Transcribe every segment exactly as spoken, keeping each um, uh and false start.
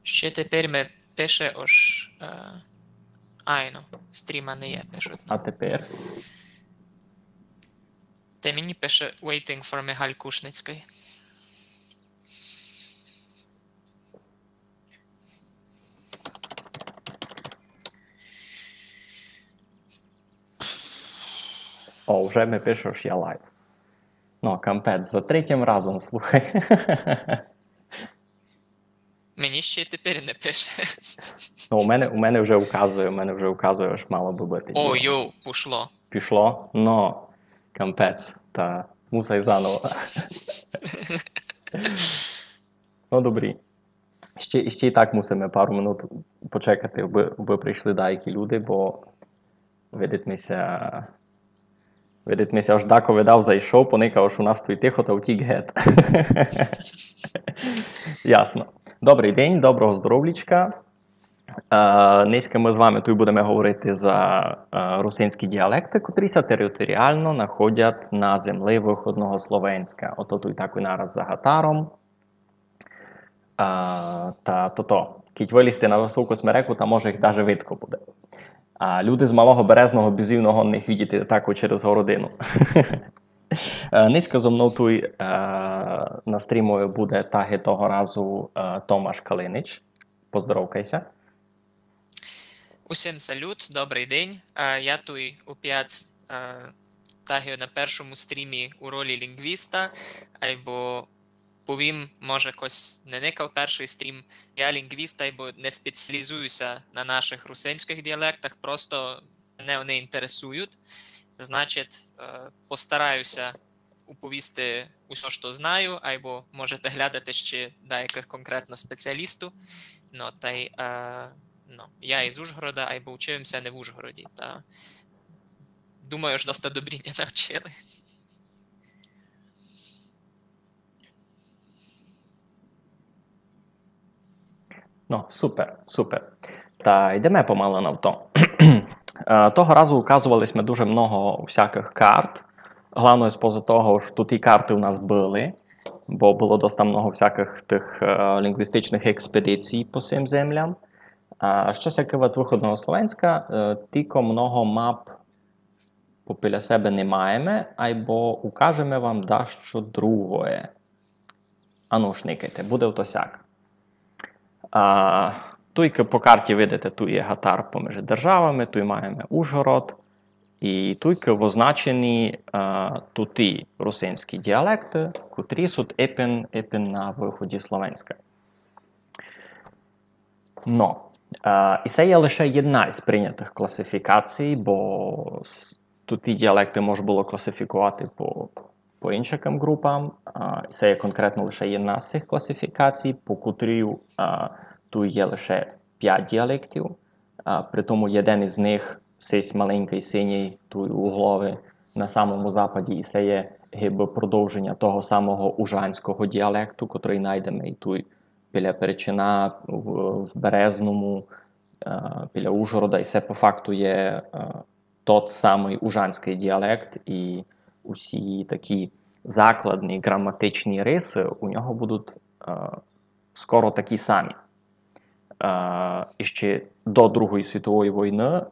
Ще тепер ми пише, ож, е, айно, стріма не є, пишуть. А тепер? Та мені пише waiting for Михаль Кушницький. О, вже ми пише, ож я лайв. Ну, капець, за третім разом, слухай. Мені ще й тепер не пише. Ну, у мене, у мене вже указує, у мене вже указує, ож мало би быти. О, йоу, пішло. Пішло? Ну, капець, та мусай заново. Ну, добрі. Ще, ще й так мусиме пару минут почекати, аби, аби прийшли деякі люди, бо видить ми ся, видить ми ся, ож дако видав зайшов, поникав, ож у нас туй тихо, та втік гет. Ясно. Добрый день, доброго здоровлічка. Е, нынька мы з вами туй будеме говорити за, е, русинські діалекты, котрі ся територіално находять на землі выходного Словенська. Ото туй так і нараз за гатаром. А, та тото, кідь вылізти на высоку смереку, та може їх даже видко буде. А люди з Малого Березного бізівно годні їх видіти тако через городину. Е, нынька зо мнов туй, е, на стрімови буде таки того разу, е, Томаш Калинич. Поздоровкай ся. Усім салют, добрый день. Е, я туй опять, е, таки на першому стрімі у ролі лінґвіста, айбо повім, може, кось не никав першый стрім. Я лінґвіст, айбо не спеціалізую ся на нашых русинськых діалектах, просто мене вони інтересують. Значить, е, постараю ся уповісти усьо, што знаю, айбо можете глядати ще деякых конкретно спеціалістів. Ну, та й, е, ну, я із Ужгорода, айбо вчив ся не в Ужгороді, та думаю, ож доста добрі ня навчили. Ну, супер, супер. Та йдеме помалы на то. Е, того разу указовали сьме дуже много всякых карт. Главно, споза того, што ті карты у нас были, бо было доста много всякых тых, е, лінґвістичных експедицій по сим землям. А што ся кыват выходного Словенська, е, тілько много мап попіля себе не маєме, айбо укажеме вам дашто другоє. Ану ж, никайте, буде ото сяк. А, туйкы по карті видите, туй є гатар поміж державами, туй маєме Ужгород, і туйкы возначені, а, туті русинські діалекты, котрі суть епен, епен на выході Словенська. Но, е, і се є лише єдна із прийнятых класифікацій, бо с-, туті діалекты мож было класифіковати по, по иншакым ґрупам. А, і се є конкретно лише єдна з сих класифікацій, по котрій, а, туй є лише пять діалектів. А, при тому єден із них, сись маленькый синій, туй у голові, на самому западі, і се є гибы продовженя того самого ужанського діалекту, котрый найдеме і туй біля Перечина, в, в Березному, е, біля Ужгорода, і се по факту є, е, тот самый ужанськый діалект, і усі такі закладні ґраматичні рисы у нього будуть, е, скоро такі самі. Е, і ще до Другої світової войны, е,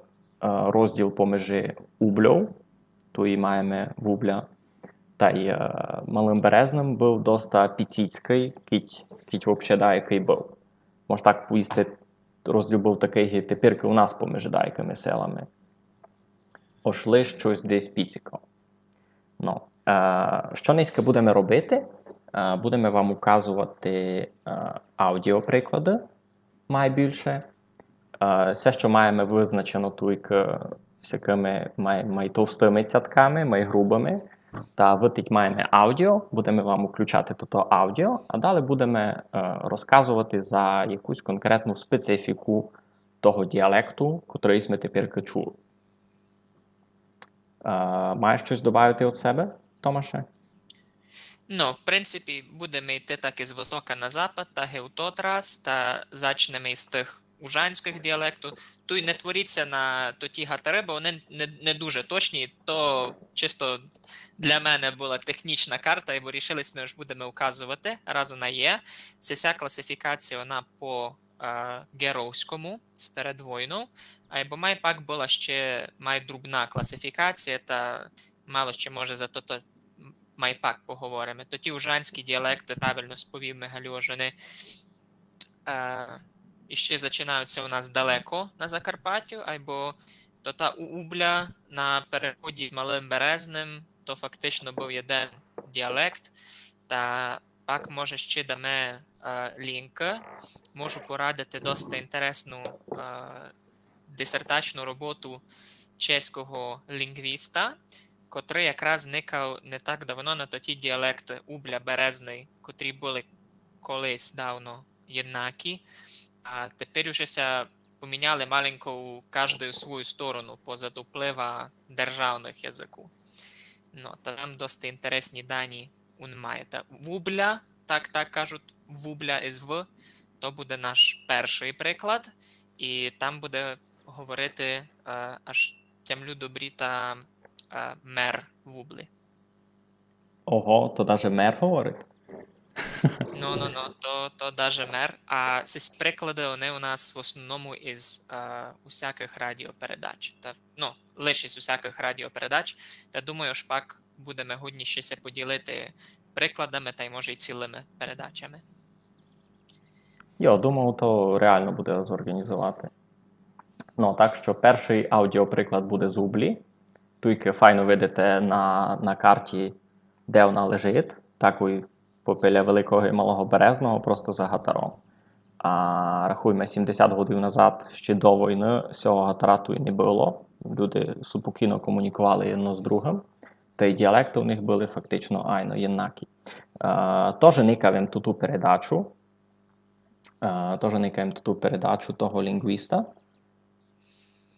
розділ поміж Убльов, туй маєме Вубля, тай, е, Малым Березным быв доста піціцькый, кідь, кідь вообще даякый быв. Мож так повісти, розділ быв такый, ги теперькы у нас поміж даякыми селами. Ож лиш штось десь піціко. Ну, е, што нынька будеме робити? Е, будеме вам указовати, е, аудіоприклады, май більше. Е, всьо, што маєме визначено туйкы всякыми май, май товстыми цятками, май грубыми, та вытить маєме аудіо, будеме вам включати тото аудіо, а далі будеме, е, розказовати за якусь конкретну специфіку того діалекту, котрый сьме теперькы чули. Е, маєш штось добавити од себе, Томаше? Ну, в принципі, будеме йти так из востока на запад, так и у тот раз, та зачнеме из тых ужанськых діалектів. Туй не творіть ся на тоті гатары, бо они не, не дуже точні, то чисто для мене была технічна карта, бо рішили сьме, ож будеме указовати, раз она є. Се ся класифікація, она по е, ґеровському сперед войнов, айбо май пак была ще май друбна класифікація, та мало ще може за тото май пак поговориме. То ті ужанські діалекты, правилно сповів Мигалю, же они, е, іще зачинают ся у нас далеко на Закарпатю, айбо то та У-, Убля на переході з Малым Березным, то фактично быв єден діалект, та пак, може, ще даме, е, лінкы. Можу порадити доста інтересну, е, дисертачну роботу чеського лінґвіста, котрый якраз никав не так давно на тоті діалекты Убля, Березный, котрі были колись давно єднакі, а тепер уже ся поміняли маленько у каждый у свою сторону позад уплива державных языку. Ну, та там доста інтересні дані ун має. Та Вубля, так, так кажуть, Вубля із В, то буде наш першый приклад, і там буде говорити, е, аж тямлю добрі та, е, мер Вублі. Ого, то даже мер говорить? Ну, ну, ну, то, то даже мер. А сі приклады, они у нас в основному із, е, усякых радіопередач. Та, ну, лише з усякых радіопередач. Та думаю, ож пак будеме годні ще ся поділити прикладами та й, може, й цілыми передачами. Йо, думаю, то реално буде зорґанізовати. Ну, так што першый аудіоприклад буде з Ублі. Туйкы файно видите на, на карті, де она лежить, такой попиля Великого і Малого Березного, просто за гатаром. А рахуйме, сімдесят годів назад, ще до войны, сього гатара туй не было. Люди супокійно комунікували єдно з другым, та й діалекты у них были фактично айно єднакі. Е, тоже никав им туту передачу, е, тоже никав им туту передачу того лінґвіста.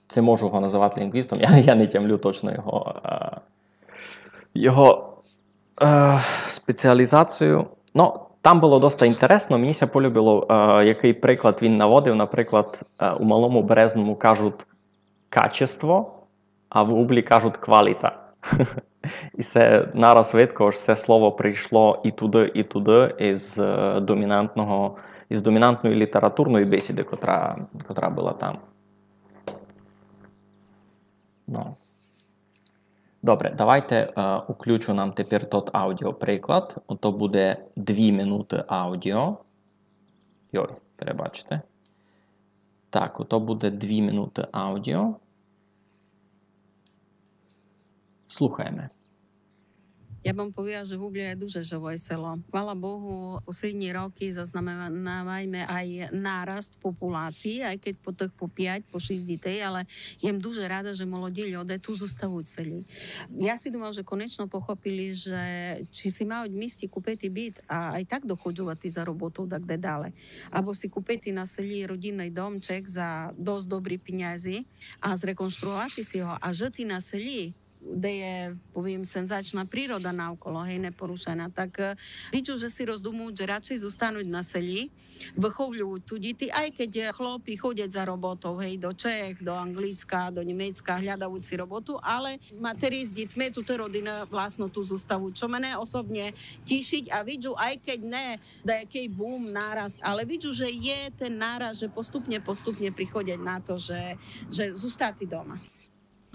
Ци можу го называти лінґвістом, я, я не тямлю точно його, е, його, е, спеціалізацію. Ну, там было доста інтересно, мені ся полюбило, е, якый приклад він наводив. Наприклад, е, у Малому Березному кажуть качество, а в Ублі кажуть кваліта. І се нараз видко, ож се слово прийшло і туды, і туды із, е, домінантного, із домінантної літературної бесіды, котра, котра была там. Ну. Добре, давайте, е, уключу нам тепер тот аудіоприклад. Ото буде дві минуты аудіо. Йой, перебачте. Так, ото буде дві минуты аудіо. Слухаєме. Я бым повіла, же Вубля є дуже живоє село. Хвала Богу, послідні рокы зазнамоваєме ай нараст популації, ай кедь по тых по пять, по шість дітей, але єм дуже рада, же молоді люде ту зоставуть в селі. Я си думам, же конечно похопили, же чи си мають в місті купити бит, а ай так доходжовати за роботу дагде дале. Або си купити на селі родинный домчек за досить добрі пінязі, а зреконструовати си го, а жити на селі, де є, повім, сензачна природа навколо, гей, непорушена. Так, е, виджу, же си роздумують, же радшей зостануть на селі, выховлюють ту діти, ай кедь, е, хлопи ходять за роботов, гей, до Чех, до Анґліцка, до Німецька, глядавуть си роботу, але матері з дітми, туты родины властно ту зоставуть, што мене особне тішить, а виджу, ай кедь не даякый бум, нараст, але виджу, же є тен нараст, же поступне, поступне приходять на то, же, же зостати дома.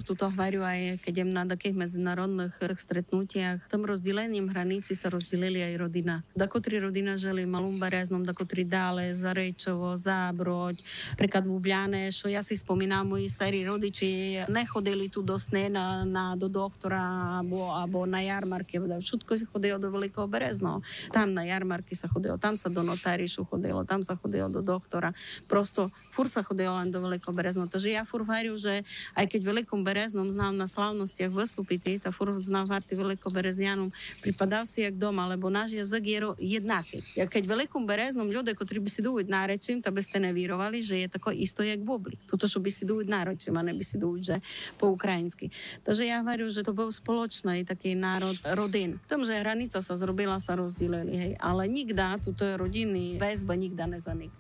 Туто гварю ай кедь єм на такых медзинародных тых стретнутях, тым розділенім границі ся розділили ай родина. Дакотрі родина жили в Малом Березном, дакотрі дале, за Речово, за Бродь, приклад Вубляне, што я си спомінам, мої старі родичі не ходили ту до сне на, на, до доктора або, або на ярмаркы, бо вшытко ся ходило до Великого Березного. Там на ярмаркы ся ходило, там ся до нотарішу ходило, там ся ходило до доктора. Просто фурт ся ходило лем до Великого Березного. Тож я фурт гварю, же ай кедь в Великом Березном знам на славностях выступити, та фурт знам гварити великоберезнянум, припадав си як дома, лебо наш язык є ро-, єднакый. Як кедь в Великом Березном люде, котрі бесідують наречим, та бы сте не віровали, же є тако істо як в Вублі. Туто, што бесідують наречим, а не бесідують же по україньскы. Тож я гварю, же то быв сполочный такый народ родин. Тым, же граница ся зробила, ся розділили, гей. Але нігда туто родинны везбы нігда не заникли.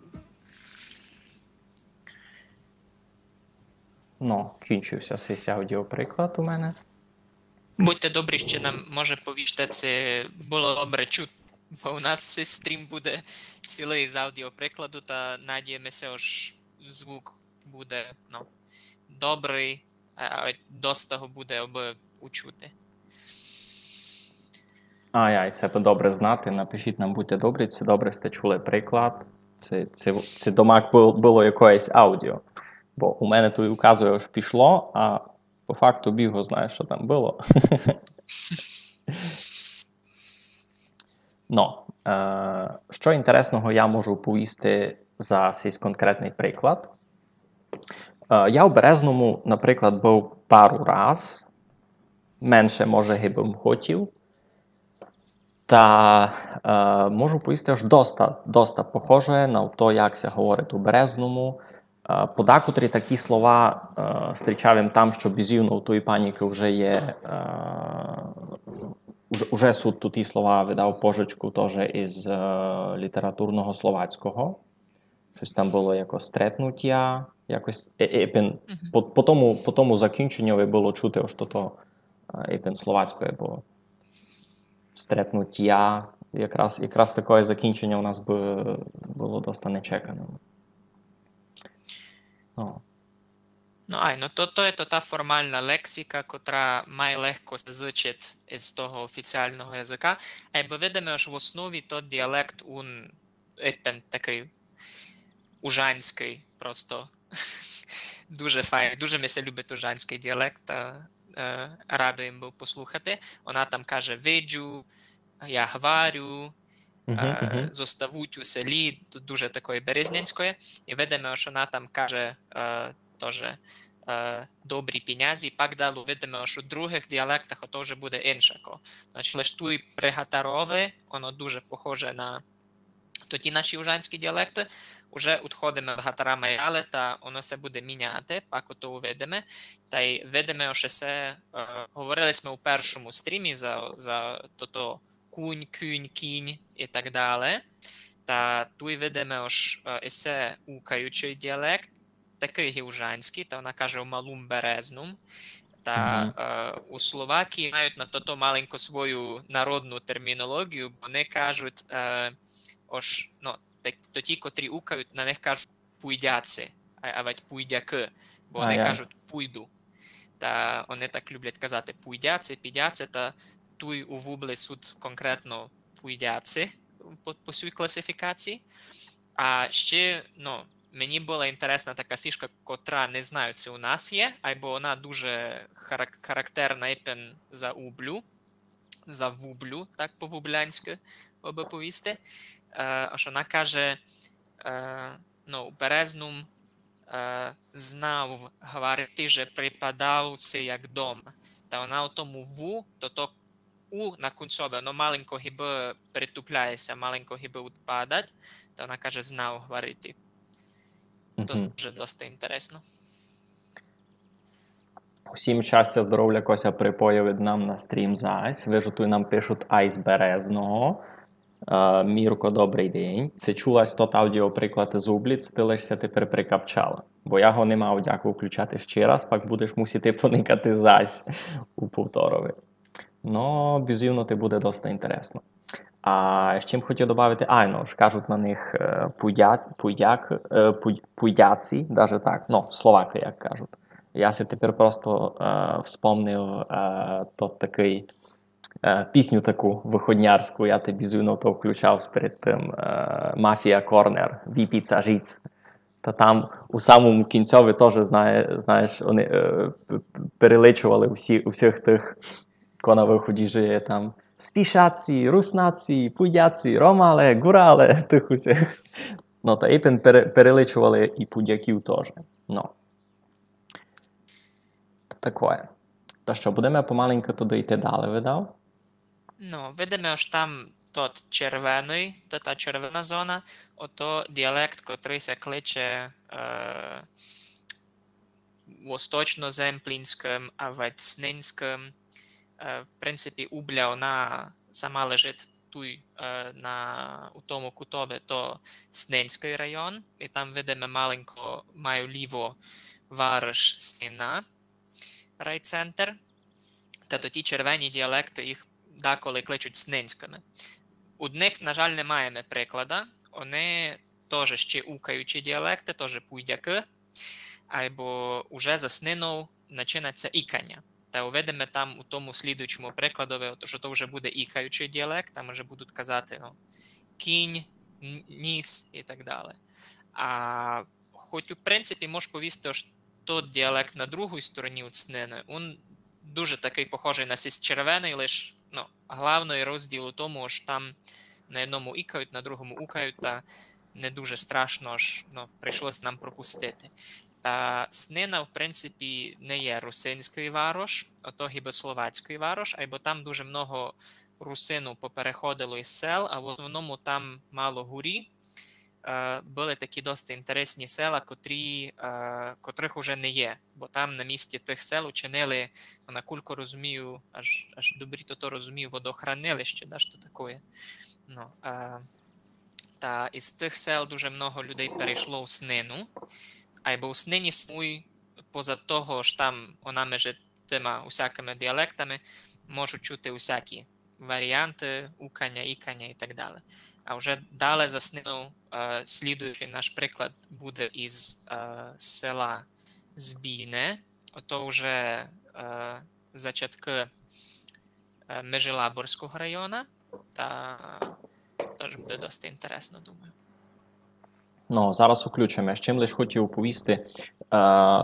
Ну, кінчив ся сей аудіоприклад у мене. Будьте добрі, ще нам, може, повіжте, ци было добре чути. Бо у нас стрім буде цілый з аудіоприкладу, та надієме ся, ож звук буде, ну, добрый, а, а доста го буде, абы учути. Ай, ай, се то добре знати. Напишіть нам, будьте добрі, ци добре сьте чули приклад. Ци, ци, ци домак было, было якоєсь аудіо. Бо у мене туй указує, ож пішло, а по факту біг го знає, што там было. Но, е, што інтересного я можу повісти за сись конкретный приклад? Е, я у Березному, наприклад, быв пару раз, менше, може, ги бым хотів. Та, е, можу повісти, ож доста, доста похоже на то, як ся говорить у Березному. Е, подакотрі такі слова, е, зустрічав им там, што бізувно у тої панікы вже є, е, уже, уже суть туті слова, видав, пожичку тоже из, е, літературного словацького. Штось там было якось стретнутя, якось, е, е, пен-, по, по тому, по тому закінченню было чути, ож то, то, е, епен словацькоє было. Стретнутя. Якраз, якраз такоє закінченя у нас бы было доста нечекане. Но. Ну, ай, ну то, то є то та формална лексіка, котра май легко ся зычить из того офіціалного языка. Айбо видиме, ож в основі то діалект ун, епен такый ужанськый, просто дуже файный, дуже ми ся любить ужанськый діалект, та, е, радый им быв послухати. Она там каже: «Виджу», «Я гварю», е, «Зоставуть у селі», ду-, дуже такоє березнянськоє. І видиме, ож она там каже, е, тоже, е, «добрі пінязі», пак далі видиме, ож у другых діалектах ото вже буде иншако. Значить, лиш туй при гатарови, оно дуже похоже на тоті наші ужанські діалекты, уже удходиме од гатара май дале, та оно ся буде міняти, пак ото увидиме. Тай видиме, ож се, е, говорили сьме у першому стрімі за, за тото кунь, кюнь, кінь і так дале. Та туй видиме, ож, е, се укаючый діалект, такый ги ужанськый, та она каже у Малум Березнум. Та, е, у Словакії мають на тото маленько свою народну термінологію, бо они кажуть, е, ож, ну, так, то ті, котрі укають, на них кажуть пуйдяци, а, авадь пуйдякы, бо они кажуть пуйду. Та они так люблять казати пуйдяци, підяци, та туй у Вублі суть конкретно пуйдяци по, по сюй класифікації. А ще, ну, мені была інтересна така фішка, котра, не знаю, ци у нас є, айбо она дуже харак-, характерна епен за Ублю, за Вублю, так по-вублянськы, абы повісти. Е, ож она каже, е, ну, Березнум, е, знав гварити, же припадав си як дом. Та она у тому ву, то, то у на кунцьови, оно маленько гибы притупляє ся, маленько гибы удпадать, та она каже: «Знав гварити». То тоже доста інтересно. Усім щастя, здоровля, Кося припоїв ид нам на стрім зась. Вижу, туй нам пишуть ай з Березного. Е, Мірко, добрый день. Ци чула сь тот аудіоприклад з Ублі, ци ти лиш ся тепер прикапчала? Бо я го не мав дяку включати ще раз, пак будеш мусити поникати зась у повторови. Но, бізувно ти буде доста інтересно. А ще м хотів добавити, айно, ож кажуть на них, е, пуйдя-, пуйдяк-, е, пуй-, пуйдяці, даже так, ну, словакы, як кажуть. Я си тепер просто, е, вспомнив, е, тот такый, е, пісню таку выходнярську, я ти бізувно то включав перед тым, е, Мафія Корнер, Віпіца жіц. Та там у самому кінцьови тоже, знає-, знаєш, они, е, п-, п-, переличували усі, усіх тых, ко на выході жиє там. Спішаці, руснаці, пуйдяці, ромале, гурале, тых усіх. Ну, та епен пере-, переличували і пудяків тоже. Ну. Та такоє. Та што, будеме помаленьку туды йти дале, видав? Ну, видиме, ож там тот червеный, та, та червена зона, ото діалект, котрый ся кличе, е, восточноземплінськым, авадь снинськым. Е, в принципі, Убля, она сама лежить туй, е, на, у тому кутови, то Снинськый район, і там видиме маленько май уліво варыш Снина, райцентр. Та тоті червені діалекты, їх даколи кличуть снинськыми. Од них, на жаль, не маєме приклада. Они тоже ще укаючі діалекты, тоже пуйдякы, айбо уже за снинов начинать ся іканя. Та увидиме там у тому слідуючому прикладови, ото, што то вже буде ікаючий діалект, там уже будуть казати, ну, кінь, н-, ніс і так далі. А хоть, у принципі, мож повісти, ож тот діалект на другій стороні од снины, він дуже такый похожый на сись червеный, лиш, ну, главный розділ у тому, ож там на одному ікають, на другому укають, та не дуже страшно, ож, ну, прийшлося нам пропустити. Та снина, в принципі, не є русинськый варош, ото гибы словацькый варош, айбо там дуже много русинув попереходило із сел, а в основному там мало горі, е, были такі досить інтересні села, котрі, е, котрых уже не є, бо там на місці тых сел учинили, ну, накулько розумію, аж, аж добрі то, то розумію, водохранилище, да, што такоє. Ну, е, та із тых сел дуже много людей перейшло у снину, айбо у снині самуй, поза того, ож там она межи тыма усякыми діалектами можуть чути усякі варіанты уканя, іканя і так далі. А вже далі за снину, е, слідуючий наш приклад буде із, е, села Збійне. Ото вже, е, зачаткы, е, Межилаборського района. Та тож буде досить інтересно, думаю. Ну, зараз уключиме. Ще м лиш хотів оповісти, е,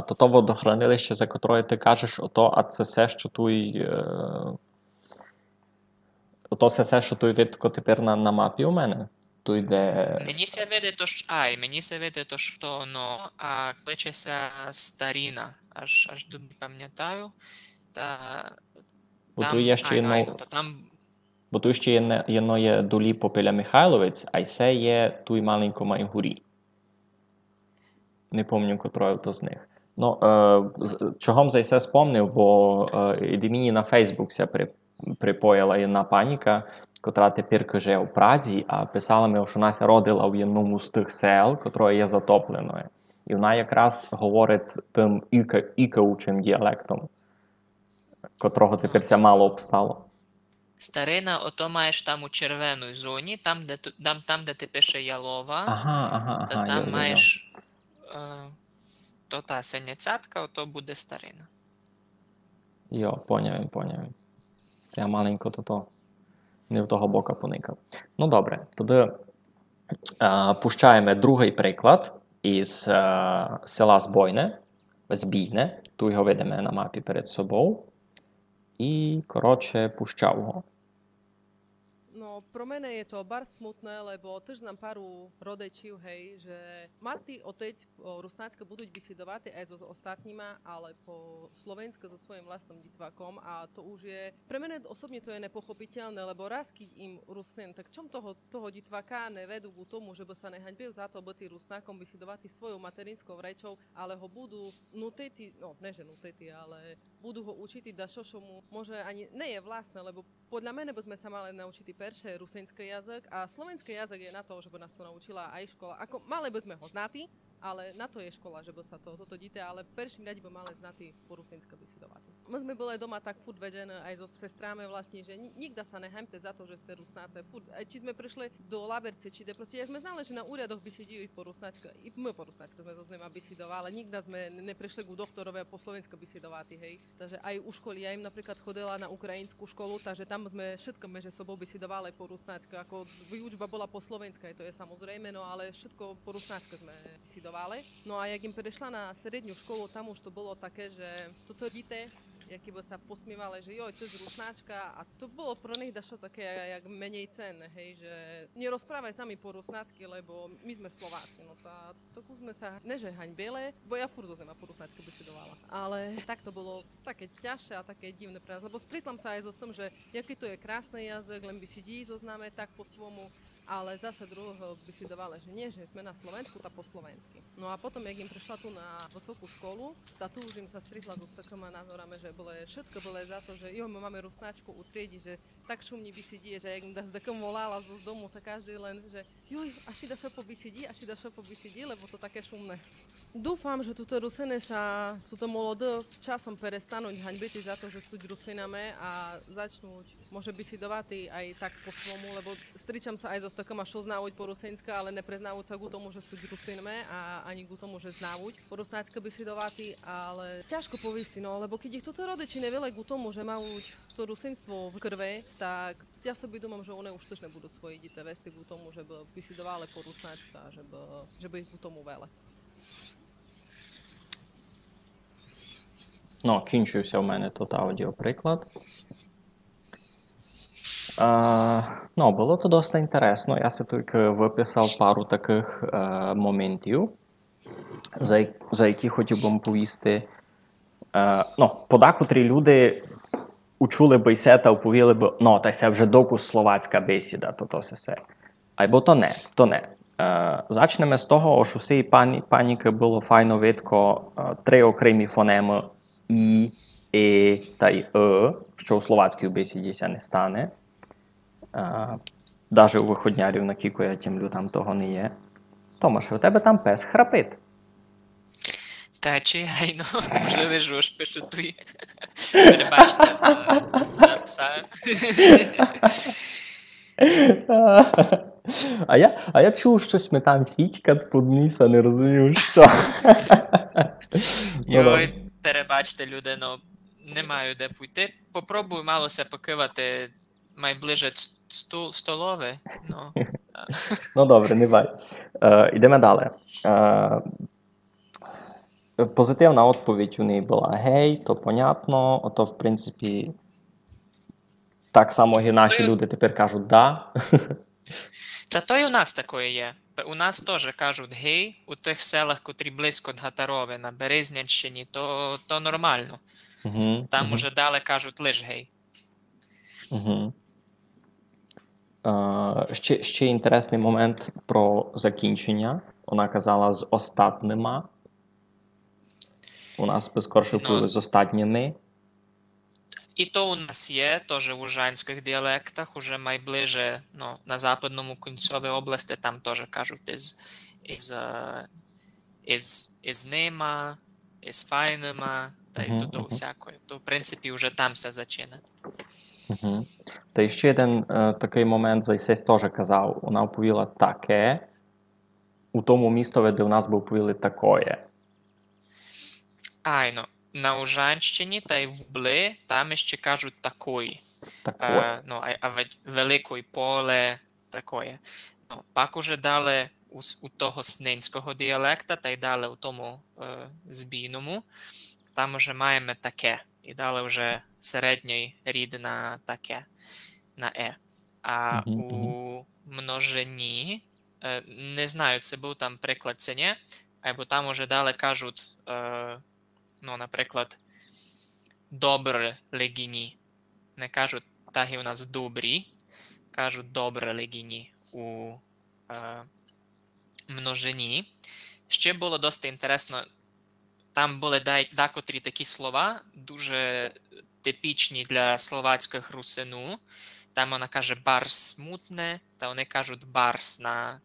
то, то водохранилище, за котроє ты кажеш, ото, а се се, што туй, е, ото се се, што туй видко тепер на, на мапі у мене? Туй, де... Мені се видить, ож, ай, мені се видить, ож то, ну, а кличе ся Старіна, аж, аж добрі памнятаю. Та бо там, туй є ще ай, єдно, ай, ну, та там... Бо туй ще єдно, єдно є долі попиля Михайловець, а й се є туй маленько май горі. Не помню, котроє то з них. Ну, е, з-, чого м за се спомнив, бо, е, і мені на Facebook ся при-, припоїла єдна паніка, котра тепер жиє у Празі, а писала ми, што она ся родила в єдному з тых сел, котроє є затопленоє. І она якраз говорить тым іка-, ікаючым діалектом, котрого тепер ся мало обстало. Старина, ото маєш там у червеній зоні, там, де ту-, там, там, де ти пише Ялова, ага, ага, та ага, там йо, йо, йо, маєш, е, то та синя цятка, ото буде Старина. Йо, поняв им, поняв им. Я маленько тото не в того бока поникав. Ну, добре, тогды, е, пущаєме другый приклад із, е, села Збойне, Збійне. Туй го видиме на мапі перед собов. І, коротше, пущав го. Но, про мене є то барз смутне, лебо тыж знам пару родичів, гей, же мати, отець по руснацьку будуть бесідовати ай зо, з остатніма, але по словенську зо своїм власным дітваком, а то уж є, про мене особні то є непохопительне, лебо раз, кідь им Руснин, так чом того, того дітвака не ведуть ку тому, жебы ся не ганьбив за то быти Руснаком, бесідовати свойов материнськов речов, але го буду нутити, но, не же нутити, але буду го учити дашто, што му може ани не є власне, лебо Подля мене бы зме ся мали научити перше русинськый язык, а словенськый язык є на то, жебы нас то научила ай школа. Ако, мали бы зме го знати, але на то є школа, жебы ся то, тото дїтя, але в першім ряді бы мали знати по русинськы бесідовати. Мы зме были дома так фурт ведзены ай зо сестрами власні, же нї-, нїґда ся не ганьбте за то, же сте Руснаци. Фурт, ай чи зме пришли до Лаберця, чи де, просто, як зме знали, же на урядох бесідують по руснацьку, і мы по руснацьку зме зо нима бесідовали, нїґда зме не, не пришли ку докторови по словенськы бесідовати, гей. Та же ай у школі, я им наприклад ходила на українську школу, та же там зме шыткы межи собов бесідовали по руснацьку, ако выучба была по словенськы, то є самозрейме, но але шытко по руснацьку зме бесідовали. Но а як им перешла на середню школу, там уж то было таке, же тото дїтя, які бы ся посмівали, же йой, ты з Руснацька, а то было про них дашто таке, як менєй ценне, гей, же не розправай з нами по руснацьку, лебо мы зме Словаци, но та Таку зме ся не же ганьбили, бо я фурт зо нима по руснацьку бесідовала. Але так то было таке тяжке а таке дївне пре нас, лебо стрітла м ся ай зо тым, же якый то є красный язык, лем бесідуй зо нами так по свому, але засе другого бесідовали, же нї, же зме на Словенську та по словенськы. Но а потом, як им пришла ту на высоку школу, та ту уж им ся стрітла зо такыма назорами, же были, шытко были за то, же йо, мы маме Руснацьку у тріди, же так шумні бесідує, же як им да-, з дакым волала з, з дому, та каждый лем, же йой, а ши дашто побесідуй, а ши дашто побесідуй, лебо то таке шумне. Дуфам, же туто Русины ся, туто молоды часом перестануть ганьбити за то, же суть Русинами а зачнуть Може бесідовати ай так по свому, лебо стрічам ся ай зоз такыма, што знавуть по русинськы, але не признавуть ся ґу тому, же суть Русинме, а ани ґу тому, же знавуть по руснацькы бесідовати, але тяжко повісти, но, лебо кедь їх тото родичі не вели ґу тому, же мавуть то русинство в крви, так я собі думам, же они уж тыж не будуть свої діти вести ґу тому, же бы бесідовали по руснацькы, а же бы, же бы їх ґу тому вели. Но, кінчив ся в мене тот аудіоприклад. Е, но, было то доста інтересно. Я си тілько выписав пару такых е, моментів, за, я- за які хотів бы повісти. Е, но, подакотрі люди учули бы се та уповіли бы, но, та се вже докус словацька бесіда, то, то се, се. Айбо то не, то не. Е, зачнеме з того, ож у сей пані, панікы было файно видко е, три окремі фонемы і, е тай ы, што у словацькій бесіді ся не стане. Е, даже у выходнярів, накілько я тямлю, там того не є. Томаш, у тебе там пес храпить. Та чи айно, можливо, же ож пишу туй. Перебачте за, за пса. А я, а я чув, штось ми там фітькат під ніс, а не розумів, што. Ну, добре. Йой, перебачте, люди, но не маю де пойти. Попробую мало ся покывати майближе ц- сту- столови. Но. Ну, добре, не бай. Е, йдеме далі. Е, позитивна відповідь у неї была гей, то понятно, ото, в принципі, так само, як і наші люди тепер кажуть да. Та то й у нас такоє є. У нас тоже кажуть гей, у тых селах, котрі близько до Гатарови, на Березнянщині, то, то нормално. Угу, Там уже далі кажуть лиш гей. Угу. Е, ще, ще інтересный момент про закінченя. Она казала з остатнима. У нас бы скорше Ну. Были з остатніми. І то у нас є, тоже в ужанськых діалектах, уже майближе, ну, на западному кінцьови области, там тоже кажуть із, із, е, із, із нима, із файнима, та й Мгм, то, то мгм. Всякоє. То, в принципі, уже там ся зачинає. Угу. Та ще один е, такый момент, за сесь тоже казав. Она оповіла таке, у тому містови, де у нас бы оповіли такоє. Айно, на Ужанщині та й в Бли, там іще кажуть такой. Такоє. Е, ну, а, а ведь великой поле, такоє. Ну, пак уже далі у, с- у того снинського діалекта, та й далі у тому е, збійному, там уже маєме таке. І далі вже середній рід на таке, на е. А Мгм, у множині, е, не знаю, ци быв там приклад, ци ні, айбо там уже далі кажуть, е, ну, наприклад, добре легіні. Не кажуть, так і у нас добрі, кажуть добре легіні у е, множині. Ще было досить інтересно, там были дай- дакотрі такі слова, дуже типічні для словацькых русинув. Там она каже барз смутне, та они кажуть барз на.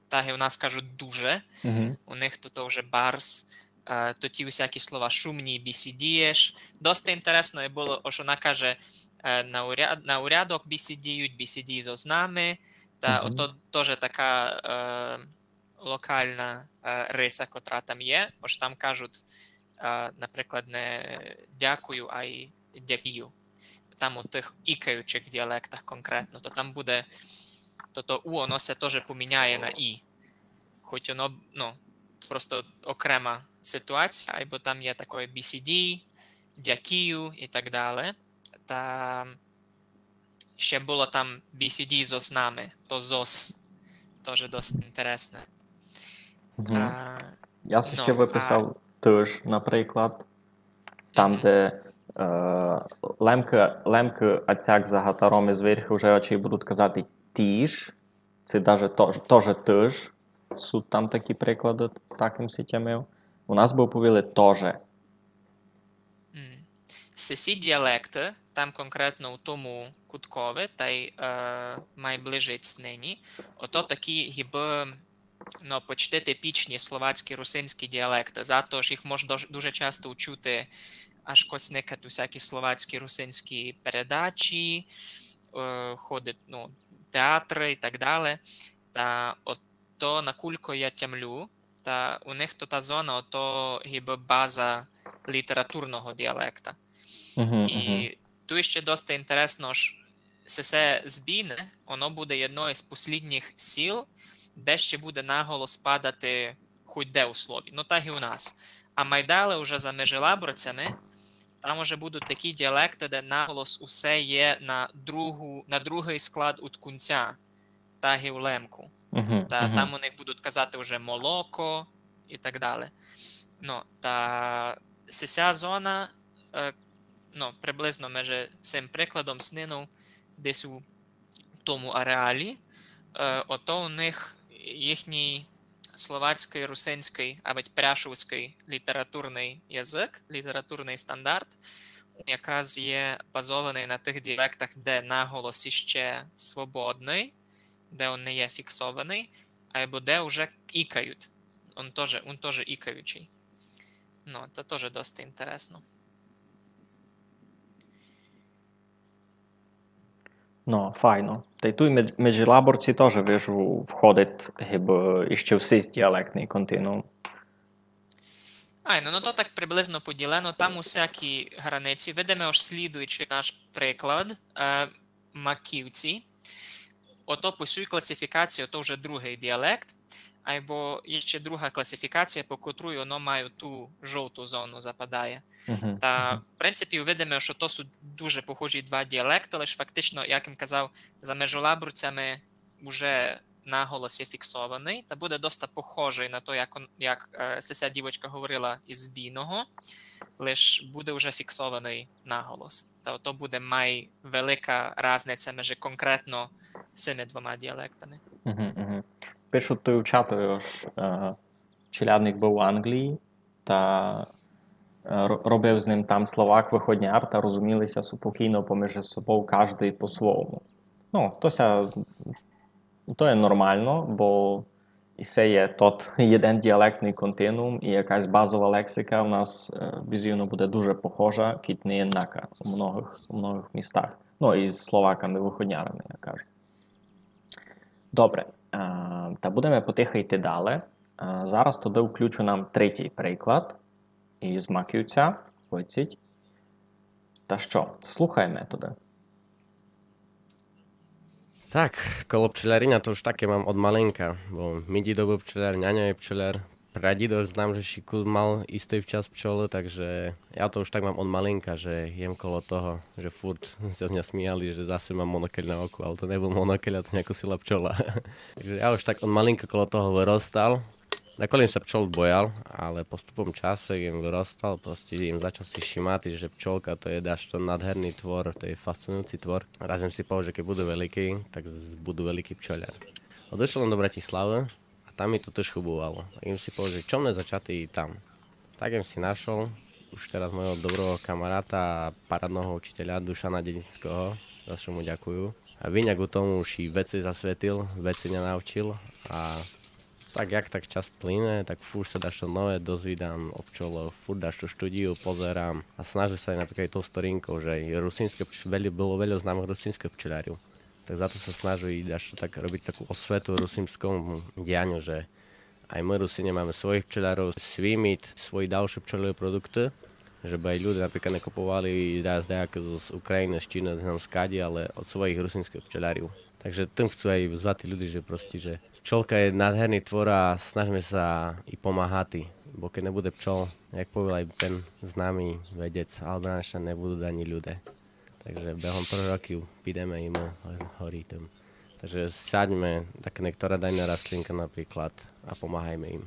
Так і у нас кажуть дуже. Угу. У них то, то вже барз. Е, то ті усякі слова шумні, бісідієш. Досить інтересно і было, ож она каже е, на, уряд, на урядок бісідіють, бісідій зоз нами. Та Мгм. Ото тоже така е, локална е, риса, котра там є. Ож там кажуть, е, наприклад, не дякую, а й дякію. Там у тых ікаючых діалектах конкретно, то там буде, то, то у, оно ся тоже поміняє на і. Хоть оно, ну, просто окрема ситуація, айбо там є такоє бісідій, дякію і так далі. Та ще было там бісідій зоз нами, то зоз. Тоже досить інтересне. Угу. А, Я си ще ну, выписав тыж, наприклад. Там, де е, лемкы, лемкы ацяк за гатаром из верхи вже очей будуть казати тіж. Ци даже тож, тоже тыж. Суть там такі приклады, так им си тямив. У нас бы оповіли тоже. М. Сесі діалекты, там конкретно у тому куткови, та й е, май ближить нині, ото такі гибы, ну, почти типічні словацькі русинські діалекты. Зато ж їх мож дож- дуже часто учути, аж кось никать усякі словацькі русинські передачі, е, ходить, ну, театры і так дале. Та ото, накулько я тямлю, та у них то та зона, ото гибы база літературного діалекта. І ту іщи доста інтересно, ож сесе Збійне, оно буде єдно із послїднїх сіл, де ще буде наголос падати хоть де у слові. Ну, так і у нас. А май дале уже за Межилаборцями, там уже будуть такі діалекты, де наголос усе є на другу, на другый склад од кунця, так і у Лемку. Та там у них будуть казати уже молоко і так дале. Ну, та сися зона, е, ну, приблизно межи сим прикладом снинув десь у тому ареалі, е, ото у них їхній словацькый, русинськый, авадь пряшовськый літературный язык, літературный стандарт, якраз є базованый на тых діалектах, де наголос іщи свободный, де он не є фіксованый, айбо де уже ікають. Он тоже, он тоже ікаючый. Ну, то тоже доста інтересно. Ну, файно. Та й туй Медж-, Меджілаборці тоже, вижу, входить, гибы, іщи в сись діалектный континуум. Айно, ну то так приблизно поділено, там усякі границі. Видиме, ож слідуючий наш приклад, е, Маківці. Ото по сюй класифікації, ото вже другый діалект, айбо є ще друга класифікація, по котрій оно має ту жовту зону западає. Та, в принципі, видиме, што то суть дуже похожі два діалекты, лиш фактично, як им казав, за Межолабурцями уже наголос є фіксованый, та буде доста похожый на то, як он, як, е, сися дівочка говорила із Збійного, лиш буде уже фіксованый наголос. Та то буде май велика разниця межи конкретно сими двома діалектами. Угу, угу. Пишуть туй у чату, ож, е, челядник быв у Англії, та, е, ро-, робив з ним там словак-выходняр, та розуміли ся супокійно поміж собов каждый по-свому. Ну, то ся, то є нормално, бо і се є тот єден діалектный континуум, і якась базова лексика у нас, е, візуално буде дуже похожа, кідь не єднака у многых, у многых містах. Ну, і з словаками-выходнярами, я кажу. Добре, а, та будеме потихы йти дале. А, зараз тогды включу нам третій приклад із Маківця. Ходіть. Та што, слухаєме тогды. Так, коло пчеляриня то уж таке мам од малинка, бо мій дідо быв пчеляр, няньо є пчеляр, прадідо знам, же ші кус мал істый вчас пчолы, так же я то уж так мам од малинка, же єм коло того, же фурт ся з ня сміяли, же зась мам монокель на оку, але то не быв монокель, а то няко сила пчола. Так же я уж так од малинка коло того выростал. Даколи єм ся пчол боял, але поступом часу, як єм выростал, просто єм зачал си шімати, же пчолка то є дашто надгерный твор, то є фасцинуюций твор. Раз єм си поведал, же кедь буду великый, так з-, буду великый пчоляр. Одышол єм до Братіславы, а там мі то тыж хыбовало. Так єм си поведал, же чом не зачати і там. Так єм си нашол уж тераз мойого доброго камарата, парадного учітеля Душана Дєдіньского, за што му дякую. А він як у тому уж і веце засвітил, веце ня навчил. А так як так час плине, так фурт ся дашто нове дозвідам о пчолох, фурт дашто штудію, позерам. А снажу ся і на такой тов сторінков, же і русиньске пч-, вельо, было вельо знамых русиньскых пчолярів. Так зато ся снажу і дашто так робіт таку освету русиньскому діяню, же ай мы, Русиня, маме своїх пчоляров, свій мід, свої далші пчолярі продукты, жебы ай люди, наприклад, не куповали і да-, даяк з, з Україны, з Чіны, не знам скаді, але од своїх русиньскых пчолярів. Так же тым хцу ай звати люди, же просто, же пчолка є надгерный твор а снажме ся і помагати, бо кедь не буде пчол, як повіл ай тен знамый ведец, Албранша, не будуть ані люди. Так же бегом трьох років підеме і мы го-, горітим. Так же сядьме, так некторе дайме растлинка наприклад, а помагайме їм.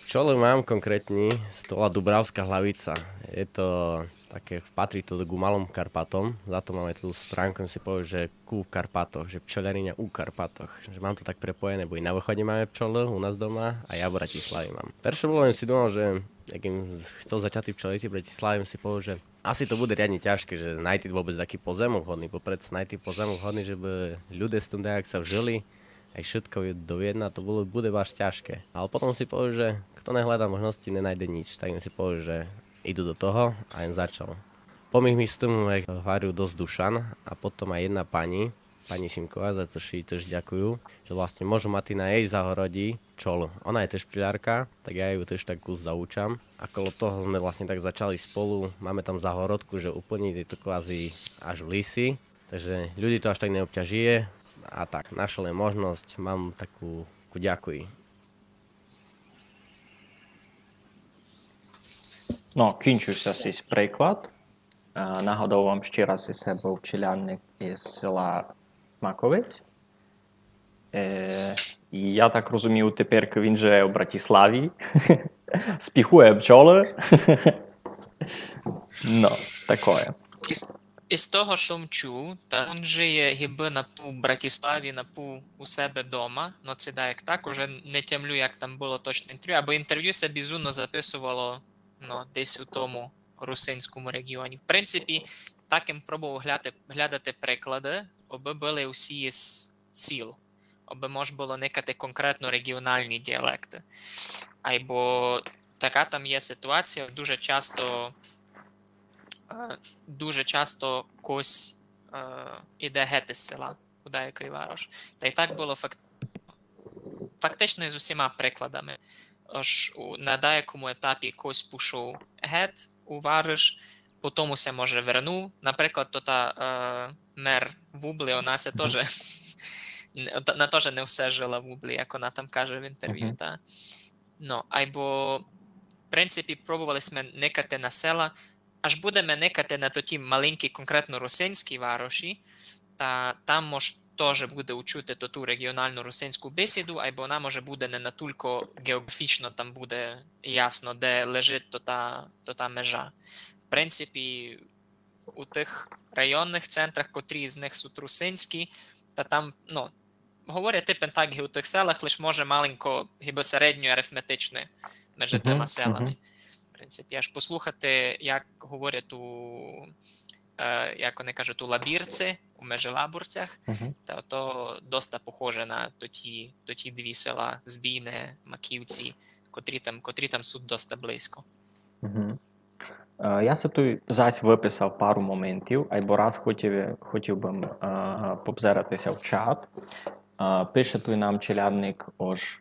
Пчолы мам конкретні, то вола Дубравска главіца. Є то таке, патрі то ку Малым Карпатом, зато маме ту странку, єм си поведал, же ку Карпатох, же пчоляриня у Карпатох. Же мам то так препоєне, бо і на выході маме пчолы у нас дома, а я в Братіславі мам. Перше было, єм си думал, же як єм хцел зачати пчолярити в Братіславі, єм си поведал, же Asi to bude riadne ťažké, že najti vôbec taký pozemok hodný, bo predsa najti pozemok hodný, že by ľudia s tým dajak sa vžili, aj šutka doviedna, to bolo, bude baš ťažké. Ale potom si poviem, že kto nehľadá možnosti, nenajde nič. Tak jem si poviem, že idú do toho a jem začal. Поміг мі з тым, як гварив, досц Душан, а потом ай єдна пані, пані Сімковá, за то єй тыж дякую, же властно можу мати на єй загороді пчолы. Она є тыж пчолярка, так я ю тыж так кус заучам. А коло того сме властно так зачали сполу. Маме там загородку, же упълні є то квазі аж в лісі. Так же люди то аж так не обтяжує. А так, нашол єм можносц, мам таку, ку дякую. Но, кінчив ся сись приклад. Е, нагадав вам ще раз, исе быв челядник из села Маковець. Е, і я так розумію, тепер він живе у Братиславі. Спіхує пчолы. Но, такоє. Из, из того, што м чув, та він жиє гибы на пу Братиславі, на пу у себе дома. Но, ци даяк так, уже не тямлю, як там было точно інтервю, або інтервю ся бізувно записовало, но, десь у тому русинському реґіоні. В принципі, так им пробовав гляды-, глядати приклады, обы были усі из сіл, обы мож было никати конкретно реґіоналні діалекты. Айбо така там є ситуація, дуже часто, е, дуже часто кось, е, іде гет из села у даякый варош. Та й так было фак-, фактично из усіма прикладами. Ож у, на даякому етапі кось пушов гет у варош, потом усе, може, вернув. Наприклад, то та, е, мер Вублі, она ся тоже, н-, та-, она тоже не все жила в Вублі, як она там каже в інтервю, та. Но, айбо, в принципі, пробовали сьме никати на села, аж будеме никати на тоті маленькі, конкретно русинські вароші, та там мож тоже буде учути тоту реґіоналну русинську бесіду, айбо она, може, буде не натулько ґеоґрафічно, там буде ясно, де лежить тота, тота межа. В принципі, у тых районных центрах, котрі з них суть русинські, та там, но, говорять типен так, ги у тых селах, лиш, може, маленько, гибы середньо арифметичне межи тыма селами. В принципі, аж послухати, як говорять у, е, як они кажуть, у Лабірці, у Межилабурцях, та то доста похоже на тоті, тоті дві села, Збійне, Маківці, котрі там, котрі там суть доста близько. Е, я си туй зась выписав пару моментів, айбо раз хотів, хотів бым, е, побзерати ся в чат. Е, пише туй нам челядник, ож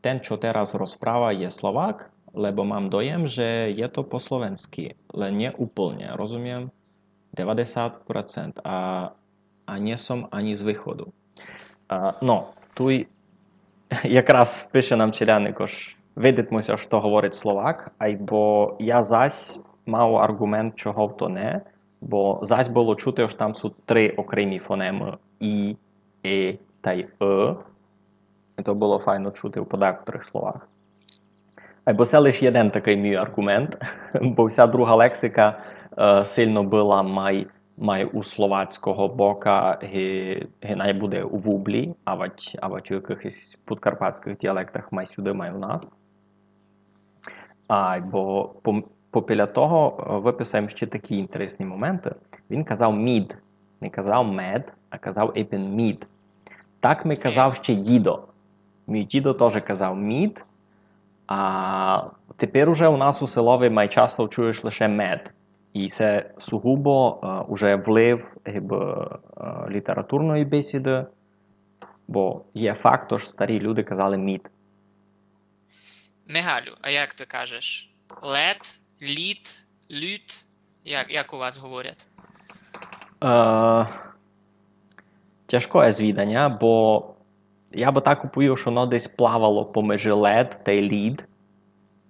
тен, што тераз розправа, є Словак, лебо мам доєм, же є то по-словенськы, ле нє упълне, розумієм, девадесят процент, а, а нє сом анї з выходу. А, но, туй якраз пише нам челядник, ож видить му ся, што говорить Словак, айбо я зась мав арґумент, чого то не, бо зась было чути, ож там суть три окремі фонемы: і, и тай ы. И то было файно чути у подакотрых словах. Айбо се лиш єден такый мій арґумент, бо вся друга лексика, е, сильно была май, май у словацького бока, ги, ги най буде у Вублі, авадь, авадь у якыхось подкарпатськых діалектах май сюды, май у нас. Айбо по-, попіля того, е, выписав єм ще такі інтересні моменты. Він казав мід, не казав мед, а казав епен мід. Так ми казав ще дідо. Мій дідо тоже казав мід, а тепер уже у нас у селови май часто чуєш лише мед. И се сугубо, е, уже влив, гибы, е, літературної бесіды, бо є факт, ож старі люди казали мід. Мигалю, а як ты кажеш? Лед, лід, люд? Як, як у вас говорять? Е, тяжкоє звіданя, бо я бы так уповів, што воно десь плавало помежи лед тай лід,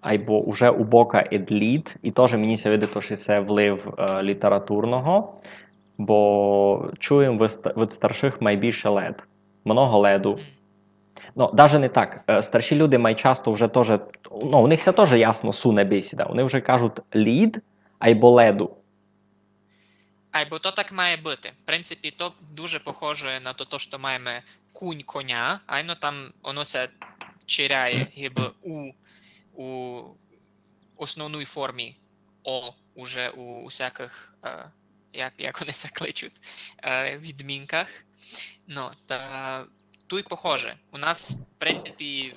айбо уже у бока ид лід, и тоже мені ся видить, што се влив, е, літературного, бо чуєм від ст-, від старшых май більше лед. Много леду. Мгм. Но, даже не так. Е, старші люди май часто вже тоже, но, у них ся тоже ясно суне бесіда. Они вже кажуть лід айбо леду. Айбо то так має быти. В принципі, то дуже похоже на то, то, што маєме кунь, коня, айно там оно ся чиряє, гибы у, у основній формі о уже у усякых, е, як, як они ся кличуть, е, відмінках. Но, та туй похоже. У нас, в принципі,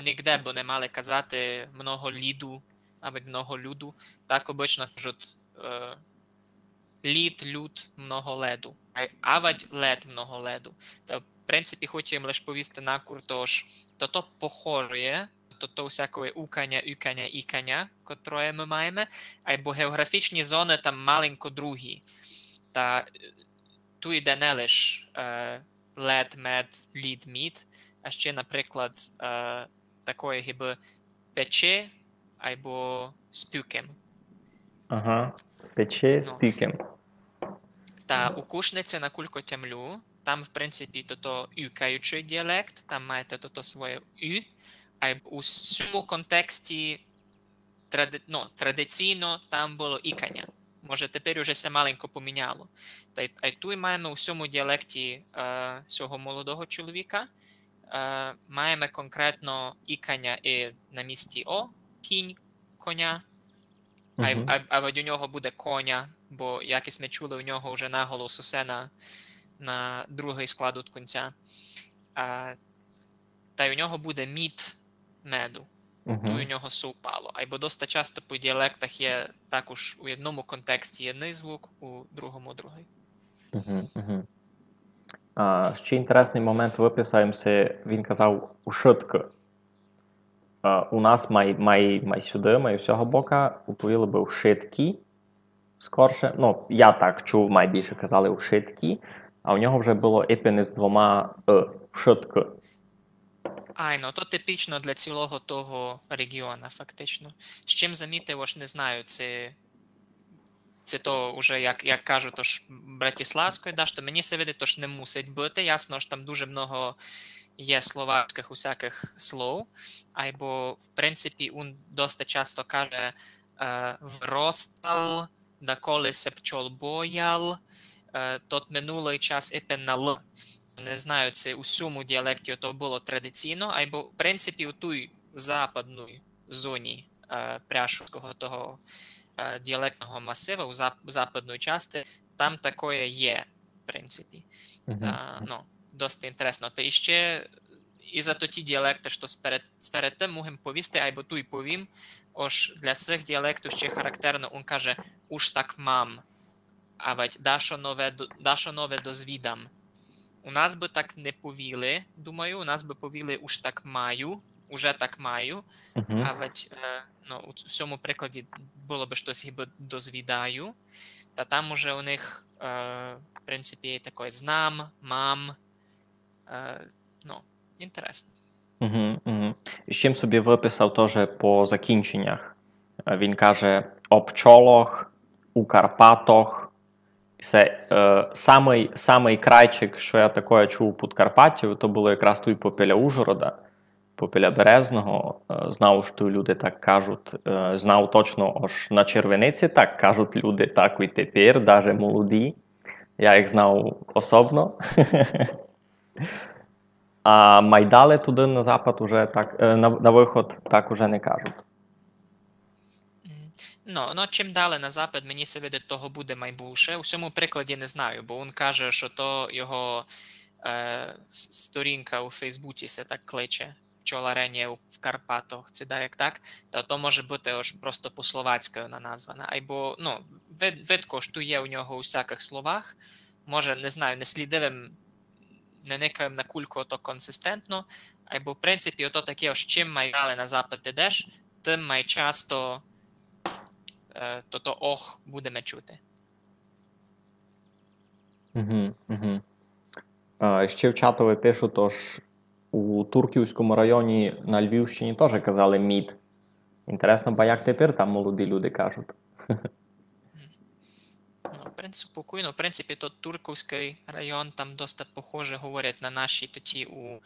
нигде бы не мали казати много ліду, або много люду. Так обычно кажуть, е, лід, люд, много леду. Ай, авадь лед, много леду. Та, в принципі, хочу їм лиш повісти накурто, ож то, то похоже є, то, то всякоє уканя, уканя, іканя, котроє мы маєме, айбо геоґрафічні зоны там маленько другі. Та, е, ту йде не лиш, е, лед, мед, лід, мід, а ще, наприклад, е, такоє гибы печи айбо спюкем. Ага, печи, спюкем. Та у Кушниці, накулько тямлю, там, в принципі, то, то укаючый діалект, там маєте то, то своє у, а у сьому контексті тради-, ну, традиційно там было іканя. Може, тепер уже ся маленько поміняло. Та й, а й туй маєме у сьому діалекті, е, сього молодого чоловіка, е, маєме конкретно іканя і на місці о, кінь, коня, а, а, а у нього буде коня, бо, як сьме чули, у нього вже наголос усе на, на другый склад од кінця. А, та й у нього буде мід меду. Туй у нього совпало. Айбо доста часто по діалектах є також у одному контексті єдный звук, у другому другый. А, ще інтересный момент выписав им си, він казав ушытк. А, у нас май, май, май сюды, май у сього бока, уповіли бы ушыткі. Скорше, ну, я так чув, май більше казали ушыткі, а у нього вже было ипен з двома «ы», ушытк. Айно, то типічно для цілого того регіона, фактично. З чим замітив, ож не знаю, ци, ци то уже, як, як кажуть, ож братіславськоє, да, што мені ся видить, ож не мусить быти. Ясно, ож там дуже много є словацькых усякых слов, айбо, в принципі, ун доста часто каже, е, выростал, даколи ся пчол боял, е, тот минулый час ипен на л. Не знаю, ци у сьому діалекті то было традиційно, айбо, в принципі, у туй западній зоні, е, пряшовського того, е, діалектного масива, у зап-, западній части, там такоє є, в принципі. Та, ну, доста інтересно. Та іщи і за тоті діалекты, што сперед, сперед тым муг им повісти, айбо туй повім, ож для сих діалектув іщи характерно, ун каже: «Уж так мам». А ведь дашо нове до-, дашо нове дозвідам. У нас бы так не повіли, думаю, у нас бы повіли: «Уж так маю», «Уже так маю». А ведь, е, ну, у ц-, у сьому прикладі было бы штось гибы «дозвідаю». Та там уже у них, е, в принципі, є такоє «знам», «мам». Е, ну, інтересно. Угу, угу. З чим собі выписав тоже по закінченнях. Е, він каже: «О пчолох», «У Карпатох». Се, е, самый, самый крайчик, што я такоє чув у Подкарпаттю, то было якраз туй попіля Ужгорода, попіля Березного. Е, знав, што люди так кажуть. Е, знав точно, ож на Червениці так кажуть люди, так і тепер, даже молоді. Я їх знав особно. А май дале туды на запад уже так, е, на, на выход так уже не кажуть. М, ну, ну, чим дале на запад, мені ся видить, того буде май булше. У сьому прикладі не знаю, бо він каже, што то його, е, с-, сторінка у Фейсбуці ся так кличе. «Пчоларенє в Карпатох», ци даяк так, та то може быти ож просто по-словацькы она названа. Айбо, ну, вид-, видко, што є у нього у всякых словах. Може, не знаю, не слідив им, не никав им, накулько то консистентно, айбо, в принципі, ото таке, ож чим май дале на запад ідеш, тым май часто, е, тото «ох» будеме чути. Угу, угу. А, ще в чатови пишуть, ож у Турківському районі на Львівщині тоже казали «мід». Інтересно, ба як тепер там молоді люди кажуть. Ну, в принципі, спокійно. В принципі, тот Турківськый район, там доста похоже говорять на наші тоті у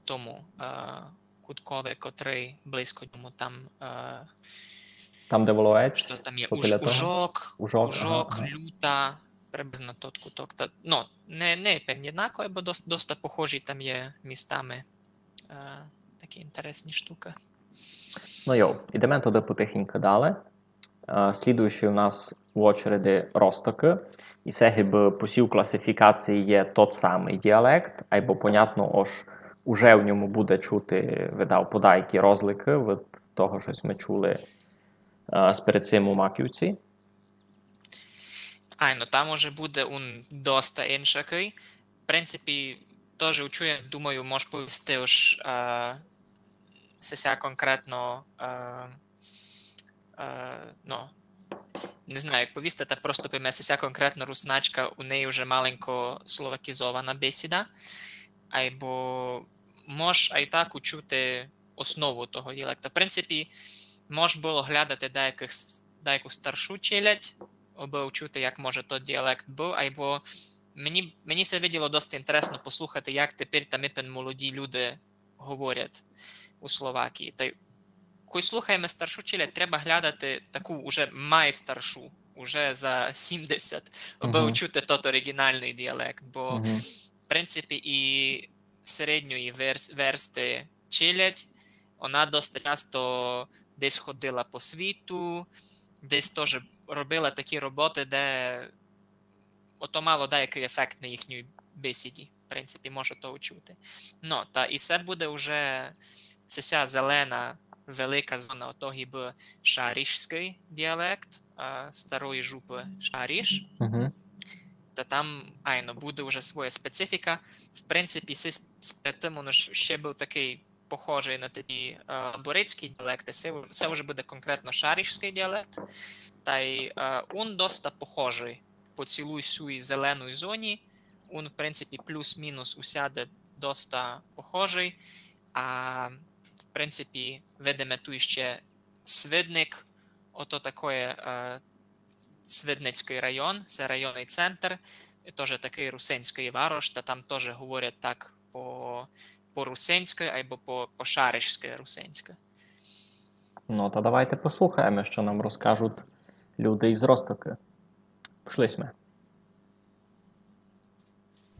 тому, е, куткови, котрый близько ньому, там, е, Там, де Воловець, што там є, то Уж-, біля того? Ужок, Ужок, Ужок, ага, ага. Люта, приблизно тот куток. Та, ну, не, не певні однакові, бо дос-, доста похожі там є містами, е, такі інтересні штукы. Ну йо, ідеме тогды потихеньку дале. Е, слідуючый у нас в очереди Ростокы. І се гибы по сій класифікації є тот самый діалект, айбо понятно, ож уже в ньому буде чути, видав, подайкі розликы від того, што сьме чули, е, сперед сим у Маківці. Айно, там уже буде ун доста иншакый. В принципі, тоже учує, думаю, мож повісти уж, е, сися конкретно, е, е, ну, не знаю, як повісти, та просто повіме, сися конкретно русначка, у неї уже маленько словакізована бесіда. Айбо мож ай так учути основу того діалекта. В принципі, мож было глядати деякых с-, деяку старшу челядь, абы учути, як може тот діалект быв, айбо мені, мені се виділо доста інтересно послухати, як тепер там ипен молоді люди говорять у Словакії. Та й кой слухаєме старшу челядь, треба глядати таку уже май старшу, уже за сімдесят, абы учути тот оригіналный діалект, бо, в принципі, і середньої верс-, версты челядь, она доста часто десь ходила по світу, десь тоже робила такі роботы, де ото мало деякый ефект на їхній бесіді, в принципі, може то учути. Ну, та і се буде уже сися зелена велика зона, ото гибы шарішськый діалект, а, старої жупы Шаріш. Та там, айно, буде уже своя специфіка. В принципі, се с-, перед тым ун уж ще быв такый похожый на такі, е, лаборицькі діалекты, се, се уже буде конкретно шарішськый діалект. Та й, е, ун доста похожый по цілуй сюй зеленуй зоні. Ун, в принципі, плюс-мінус усяде доста похожый. А, в принципі, видиме ту іще Свидник, ото такоє, е, Свидницькый район, се районный центр, тоже такый русинськый варош, та там тоже говорять так по, по-русинськы, айбо по, по-шаришськы русинськы. Ну, та давайте послухаєме, што нам розкажуть люди із Розтокы. Пішли сьме.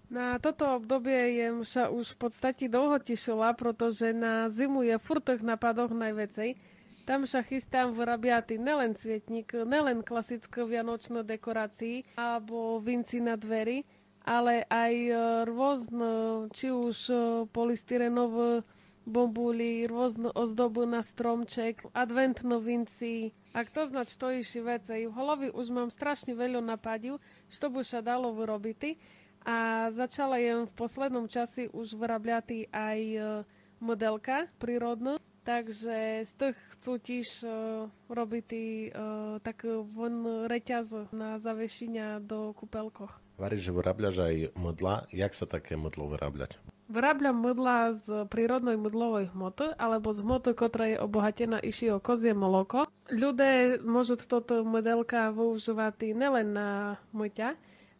На тото обдобє єм ся уж в подстаті довго тішыла, прото же на зиму є фурт тых нападох найвеcej. Там ся хыстам вырабяти нелен цвєтнїк, нелен класицкы вяночны декорації або вінці на двері, але ай, е, рвозны, чи уж, е, полістиреновы бомбулі, рвозны оздобы на стромчек, адвентны вінці. А хто зна, што іщі веcej. В голові уж мам страшні вельо нападів, што бы ся дало выробити. А зачала єм в послідным часі уж вырабляти ай, е, мыделка природны. Так же з тых хцу тіж, е, робити, е, такы вон ретязы на завешіня до купелкох. Гвариш, же вырабляш ай мыдла. Як ся таке мыдло выраблять? Выраблям мыдла з природной мыдловой гмоты, алебо з гмоты, котра є обогатєна іщі о козє молоко. Люде можуть тото мыделка выужывати нелен на мытя,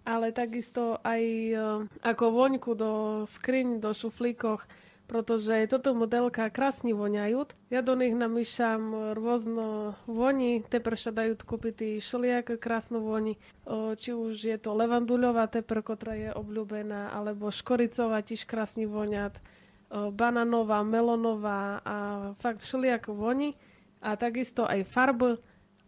але так істо ай, е, ако воньку до скринь, до шуфлікох, прото же тото мыделка красні воняють. Я до них намішам рвозно воні, тепер ся дають купити шеліякы красны воні. О, чи уж є то левандульова тепер, котра є облюбена, алебо шкорицова тіж красні вонять, о, бананова, мелонова а факт шеліякы воні. А так істо ай фарбы.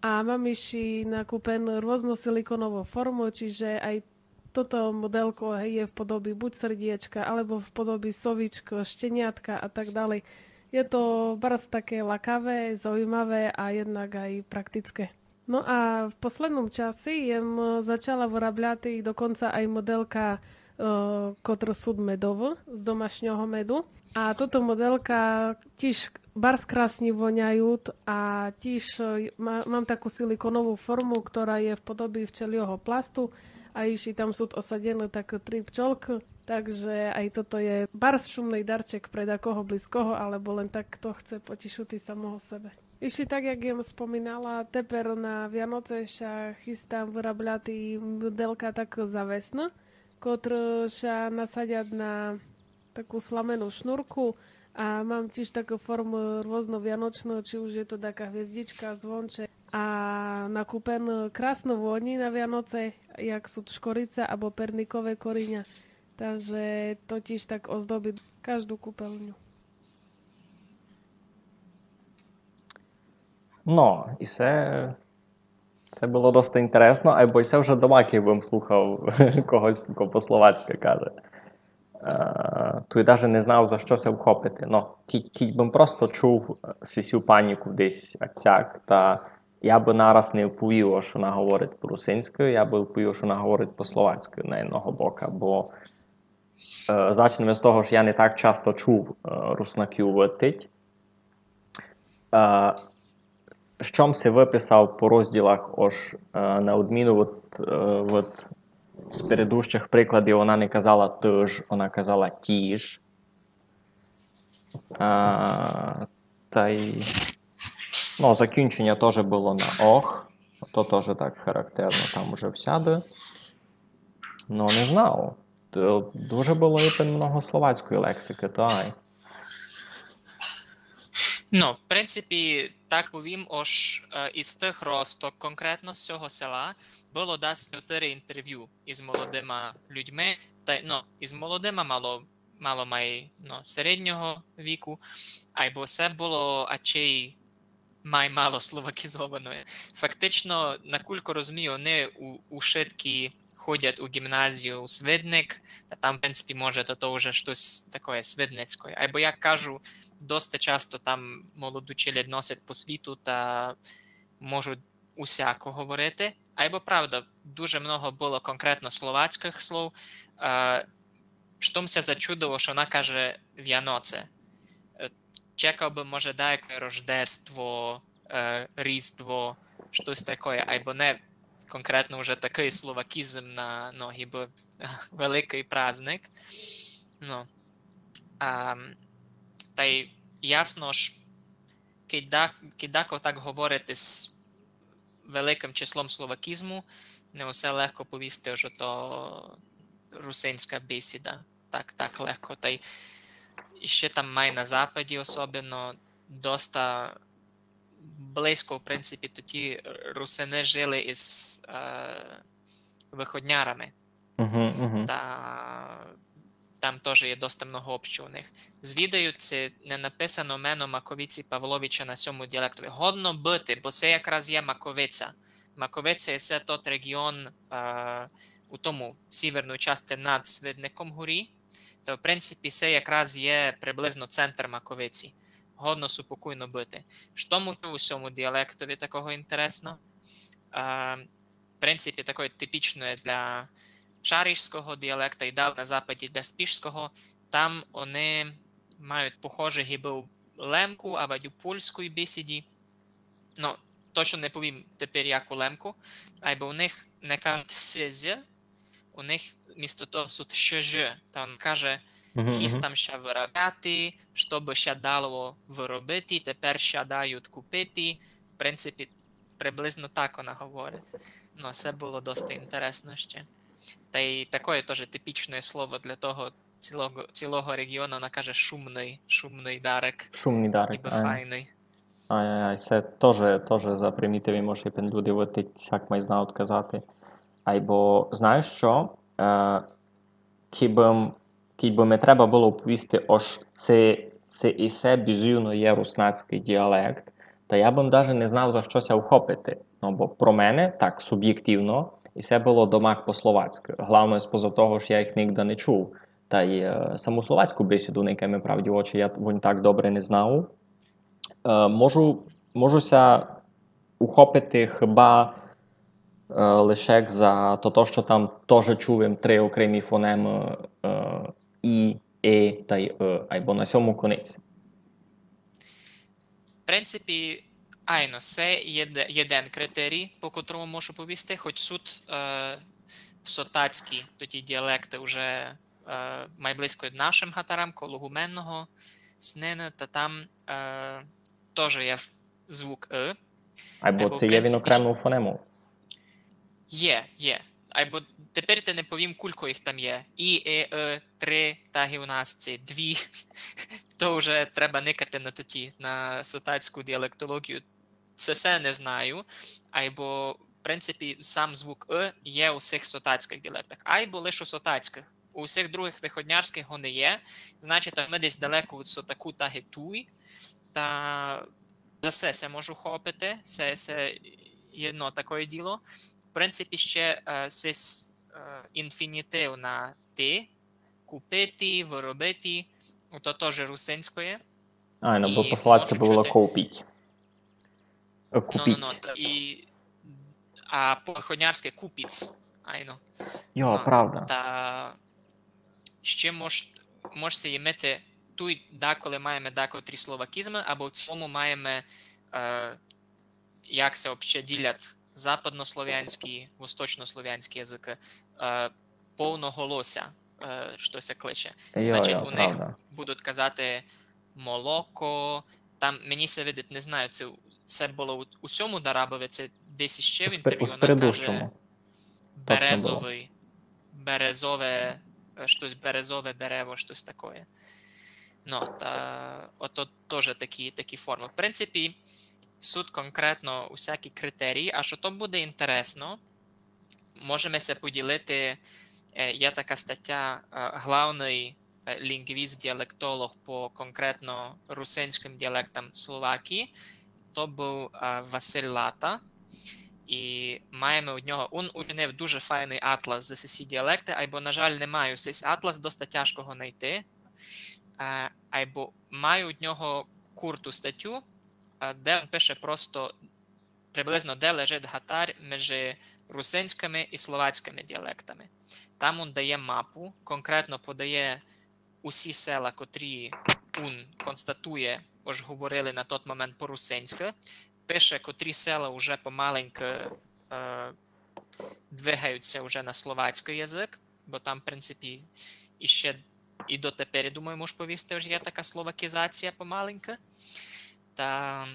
А мам іщі накупены рвозно силіконовы формы, чіже ай тото мыделко, гей, є в подобі будь сердєчка, алебо в подобі совічкы, щенятка а так далей. Є то барз таке лакаве, зауїмаве а єднак ай практицке. Но а в послідным часі єм, е, зачала вырабляти і доконца ай мыделка, е, котры суть медовы, з домашнього меду. А тото мыделка тіж барз красні воняють, а тіж, е, ма-, мам таку силіконову форму, котра є в подобі вчеліякого пласту, а іщі там суть осадєны такы три пчолкы. Так же ай тото є барз шумный дарчек пре дакого близкого, алебо лен так, хто хце потішыти самого себе. Іщі так, як єм споминала, тепер на Вяноце ся хыстам вырабляти мыделка такы завесны, котры ся насадять на таку сламену шнурку, а мам тіж такы формы рвозно вяночны, чи уж є то така гвєздічка, звонче, а накупены красны воні на Вяноце, як суть шкорица або перникове кориня. Та же то тіж так оздобить кажду купелню. Но, і се, се было доста інтересно, айбо і се вже домак, як бым слухав когось, ко по-словацькы каже. Е, туй даже не знав, за што ся вхопити. Но, кідь, кідь бым просто чув, е, сисю паніку десь ацяк, та Я бы нараз не вповів, што она говорить по-русинськы, я бы вповів, што она говорить по-словацькы на єдного бока, бо, е, зачнеме з того, што я не так часто чув, е, руснаків вытить. Е, што м си выписав по розділах, ож, е, на одміну од, е, од спередущых прикладів, она не казала «тыж», она казала «тіж». Е, тай, ну, закінченя тоже было на «ох». То тоже так характерно, там уже всяды. Ну, не знав. Т-, дуже было ипен много словацької лексикы, тай. Ну, в принципі, так повім, ож, е, із тых Росток, конкретно з сього села, было дас чотыри інтервю із молодыма людьми, та, ну, із молодыма, мало, мало май, ну, середнього віку, айбо се было ачей май мало словакізовано. Фактично, накулько розумію, они у, у шыткі ходять у гімназію у Свидник, та там, в принципі, може, то, то вже штось такоє свидницькоє. Айбо, як кажу, доста часто там молоду челядь носять по світу та можуть усяко говорити. Айбо, правда, дуже много было конкретно словацькых слов. Е, што м ся зачудило, што она каже Вяноце. Е, чекав бы, може, даяке Рождество, е, Різдво, штось такоє, айбо не конкретно вже такый словакізм на, ну, гибы великый праздник. Ну, а, тай ясно ж, кидь да-, кидь дако так говорити з великым числом словакізму, не усе легко повісти, ож то русинська бесіда. Так, так легко. Тай іщи там май на Западі особливо доста близько, в принципі, тоді русины жили із, е, выходнярами. Угу, угу. Та там тоже є доста много общо у них. Звідаю, ци не написано мено Маковиці Павловича на сьому діалектови. Годно быти, бо се якраз є Маковиця. Маковиця є се тот реґіон, е, у тому сіверній части над Свидником горі. То, в принципі, се якраз є приблизно центр Маковиці. Годно супокойно быти. Што м учув у сьому діалектови такого інтересно? Е, в принципі, такоє типічноє для шаришського діалекта і дал на западі для спішського. Там они мають похоже гибы у лемку, авадь у польській бесіді. Ну, точно не повім тепер, як у лемку, айбо у них не кажуть «сьз», у них місто того суть «щж», та он каже: Мгм, мгм. «Хістам ся вырабяти, што бы ся дало выробити, тепер ся дають купити». В принципі, приблизно так она говорить. Ну, се было доста інтересно ще. Та й такоє тоже типічноє слово для того цілого, цілого реґіону, она каже «шумный», «шумный дарек». Шумный дарек, Ибо ай. Файный. Ай, ай, ай, се тоже, тоже запримітив им, ож ипен люди вытить, як май знають казати. Айбо, знаєш што? Е, кидь бы м, кидь бы ми треба было повісти, ож ци, ци і се бізувно є руснацькый діалект, та я бы м даже не знав, за што ся ухопити. Ну, бо про мене, так, субєктивно, і се было домак по-словацькы. Главно, споза того, што я їх нигде не чув. Та й, е, саму словацьку бесіду, никай ми правді в очі, я вунь так добре не знав. Е, можу, можу ся ухопити хіба, е, лише за то, то, што там тоже чув им три окремі фонемы, е, і, е та й ы, айбо на сьому конець. В принципі, айно, се є де-, єден критерій, по котрому можу повісти, хоть суть, е, сотацькі тоді діалекты уже, е, май близько нашым гатарам, коло гуменного, снины, та там, е, тоже є звук ы. Айбо Айбо, ци в є вун принципі, окрему фонему. Є, є. Айбо тепер ти не повім, кулько їх там є. І, е, е, три, так і у нас ці дві. То вже треба никати на тоті, на сотацьку діалектологію. Се все не знаю. Айбо, в принципі, сам звук ы є у всіх сотацькых діалектах. Айбо лише у сотацькых. У всіх другых выходнярськых го не є. Значить, а ми десь далеко від сотаку та ги туй. Та за се се можу хопити. Се, се єдно такоє діло. В принципі, ще, е, сись, е, інфінітив на ти, купити, выробити, то тоже русинськоє. А, ну, бо І по-словацькы можу бы было чути купить. Е, купіць. Но, но, но, та і, а по-выходнярскы купіц. Айно. Йо, но, правда. Та ще мож, мож се имити, туй даколи маєме дакотрі словакізмы, або в цілому маєме, е, як се вообще ділять западнословянські, восточнословянські языкы, е, повноголося, е, што се кличе. Йо, значить, йо, у них правда. Будуть казати молоко. Там, мені се видить, не знаю, ци се было у, у сьому Дарабови, ци десь іще в інтервю, вона каже, точно было. Березовый, березове, е, штось березове дерево, штось такоє. Но, та ото тоже такі, такі формы. В принципі, суть конкретно усякі критерії, а што то буде інтересно, можеме се поділити, е, є така статя, е, главный, е, лінґвіст-діалектолог по конкретно русинськым діалектам Словакії, то быв, е, Василь Лата. І маєме од нього, ун учинив дуже файный атлас за сесі діалекты, айбо, на жаль, не маю сесь атлас, доста тяжко го найти. Е, айбо маю од нього курту статю, е, де ун пише просто приблизно, де лежить гатарь межи русинськыми і словацькыми діалектами. Там ун дає мапу, конкретно подає усі села, котрі ун констатує, ож говорили на тот момент по-русинськы, пише, котрі села уже помаленькы, е, двигаються уже на словацькый язык, бо там, в принципі, іще і дотепер, думаю, мож повісти, ож є така словакізація помаленькы. Та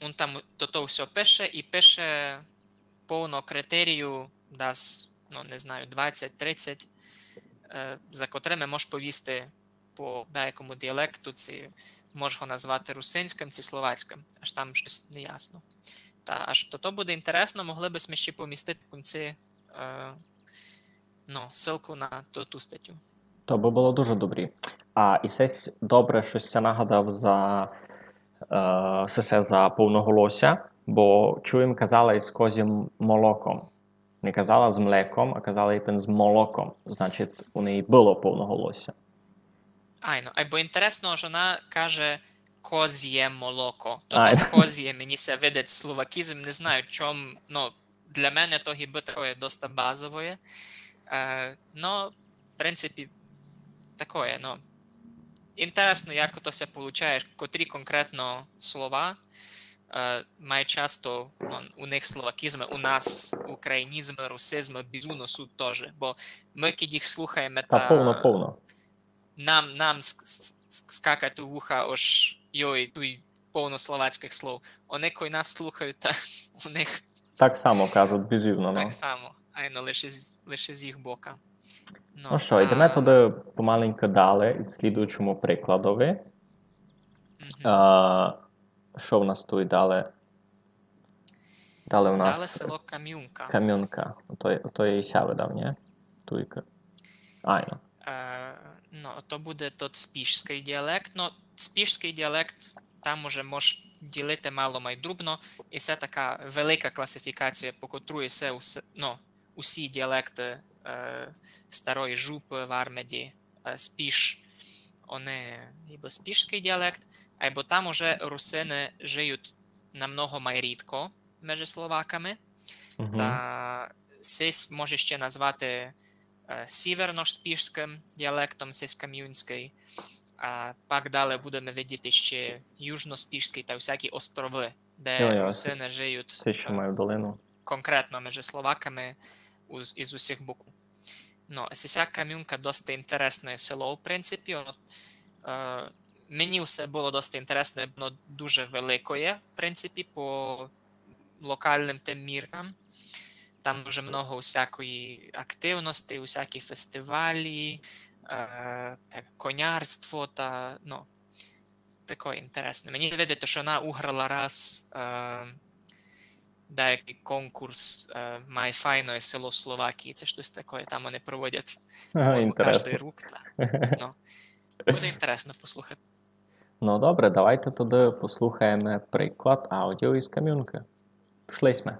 ун там до того всього пише і пише повно критерію, дас, ну, не знаю, двадцять-тридцять, е, за котрыми мож повісти по деякому діалекту, ци мож го назвати русинськым, ци словацькым, аж там штось неясно. Та аж то, то буде інтересно, могли бы сьме ще помістити в кінці, е, ну, ссылку на ту, ту статю. То бы было дуже добрі. А і сесь добре, што ся нагадав за, е, сесе за повноголося, бо чуєм, казала із козім молоком. Не казала з млеком, а казала іпен з молоком. Значить, у неї было повноголося. Айно, айбо інтересно, ож она каже козє молоко. То, айно, то козє, мені ся видить словакізм, не знаю, чом, ну, для мене то гибы такоє доста базовоє. Е, но, в принципі, такоє, но. Інтересно, як то ся получає, котрі конкретно слова, е, май часто, ну, у них словакізмы, у нас українізмы, русизмы, безумно суть тоже. Бо мы, кидь їх слухаєме, та повно, та повно. Нам, нам ск-, ск-, ск-, скакать у вуха, ож, йой, туй повно словацькых слов. Они, кой нас слухають, та у них так само кажуть, безумно, ну. Так само, айно, лише з, лише з їх бока. Ну, ну што, йдеме а тоды помаленьку далі, ид слідуючому прикладови. Мгм. А, што в нас туй далі? Далі у нас далі село Камюнка. Камюнка. Ото, ото є і ся видав, нї? Туйка. Айно. Е, ну, то буде тот спішськый діалект. Ну, спішськый діалект, там уже мож ділити мало май друбно, і се така велика класифікація, по котрій се усе, ну, усі діалекты, е, Старої Жупы, Вармеді, е, Спіш, они, гибы спішськый діалект, айбо там уже русины жиють намного май рідко межи словаками. Мгм. Та сись може ще назвати, е, сіверно-спішськым діалектом, сись камюнськый. А пак далі будеме видіти ще южно-спішськый та всякі островы, де русины жиють, е, конкретно межи словаками уз-, із усіх бокув. Ну, сися Камюнка доста інтересне село, в принципі. Воно, е, мені все было доста інтересне, воно дуже великоє, в принципі, по локалным тым міркам. Там дуже много всякої активности, всякі фестивалі, е, конярство та, ну, такоє інтересне. Мені видить, што она уграла раз, е, деякый конкурс, е, май файноє село Словакії, ци штось такоє там они проводять. Ага, по-моєму, інтересно. Каждый рук, та. Ну, буде інтересно послухати. Ну, добре, давайте тогды послухаєме приклад аудіо із Камюнкы. Пішли сьме.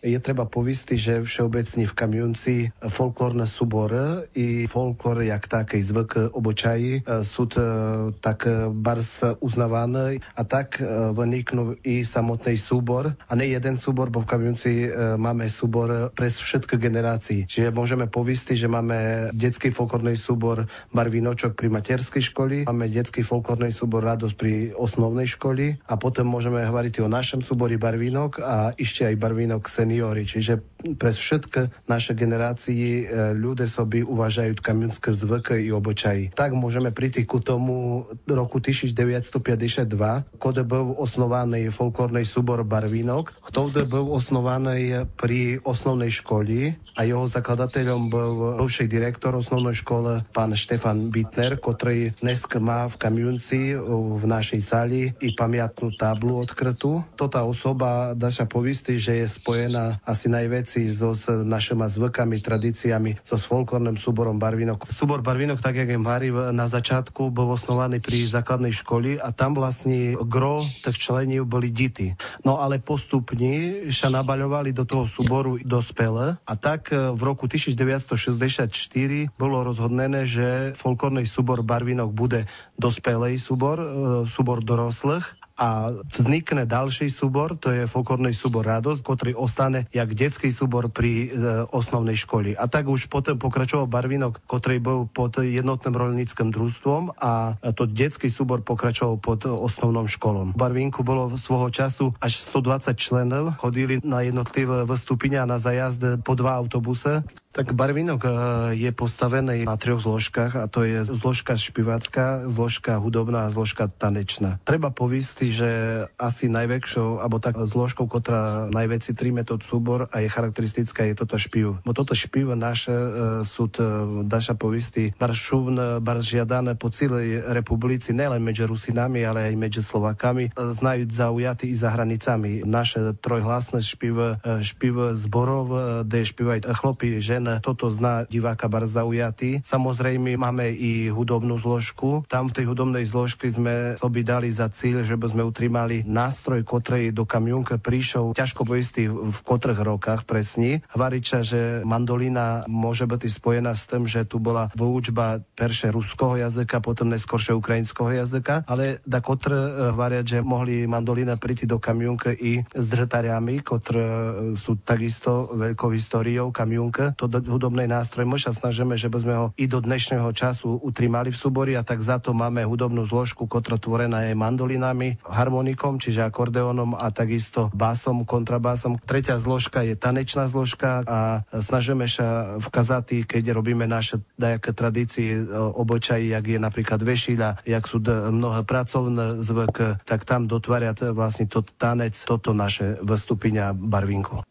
Є треба повісти, же вшеобецні в Камюнци фолклорны суборы і фолклор як такый, звыкы, обычаї, е, сут, е, так, е, барз узнаваны, а так, е, выникнув і самотный субор, а не єден субор, бо в Камюнци, е, маме суборы през вшыткы ґенерації. Чіже можеме повісти, же маме дєтскый фолклорный субор Барвіночок при матерьскій школі, маме дєтскый фолклорный субор Радоск при основній школі, а потом можеме гварити о нашым суборі Барвінок, а іщі ай Барвінок сеньорі. Чіже през вшыткы нашы ґенерації, е, люде собі уважают камюньскы звыкы і обычаї. Так можеме прити ку тому року тисяч девятсто пятдесят два, коли быв основаный фолклорный субор Барвінок, хтовды быв основаный при основній школі, а його закладательом быв бывшый директор основной школы пан Штефан Бітнер, котрый днеска ма в Камюнци, в нашій залі, і памятну таблу одкрыту. Тота особа, дá sa повісти, же є споєна аси найвеcej зоз нашыма звыками, традіціями, зоз фолклорным субором Барвінок. Субор Барвінок, так як єм гварив на зачатку, быв основаный при закладній школі, а там властні ґро тых членів были діти. Но але поступні ся набальовали до того субору і доспелы. А так, е, в року тисяч девятсто шестдесят чотири было розгоднене, же фолклорный субор Барвінок буде доспелый субор, е, субор дорослых. А взникне далшый субор, то є фолклорный субор Радоск, котрый остане як дєтскый субор при, е, основній школі. А так уж потом покрачовав Барвінок, котрый быв під єднотным рольнїцкым дружством, а тот дєтскый субор покрачовав під основном школом. В Барвінку было свого часу аж сто двадцять членів, ходили на єднотлівы выступіня, на заязды по два автобусы. Так Барвінок, е, є поставеный на трьох зложках, а то є зложка шпівацка, зложка гудобна а зложка танечна. Треба повісти, же аси найвекшов, або так зложков, котра найвеcej триме тот субор а є характеристицка, є тото шпів. Бо тото шпівы нашы, е, сут, е, dá sa повісти, барз шумны, барз жаданы по цілій републіці, нелем меджі Русинами, але ай меджі Словаками. Е, знают заужати і за границами. Нашы тройгласны шпівы, е, шпівы зборов, е, де шпівают, е, хлопи, жены, тото зна дівака барз заужати. Самозрейме, маме і гудобну зложку. Там в тій гудобній зложці зме собі дали за ціль, жебы зме утримали настрой, котрый до Камюнкы пришов, тяжко повісти в, в котрых роках пресні. Гварит ся, же мандоліна може быти споєна з тым, же ту была выучба перше руского языка, потом нескорше україньского языка, але дакотры, е, гварят, же могли мандоліны прити до Камюнкы і з дртарями, котры, е, сут такісто вельков історійов Камюнкы. То д-, гудобный настрой. Мы ся снажыме, жебы зме го і до днешнього часу утримали в суборі, а так зато маме гудобну зложку, котра творена є мандолінами, гармоніком, чіже акордеоном, а такісто басом, контрабасом. Третя зложка є танечна зложка а снажыме ся вказати, кедь робиме нашы даякы традіції, е, обычаї, як є наприклад вешіля, як сут, е, многы працовны звыкы, так там дотварят, е, властні тот танец, тото нашы выступіня Барвінку.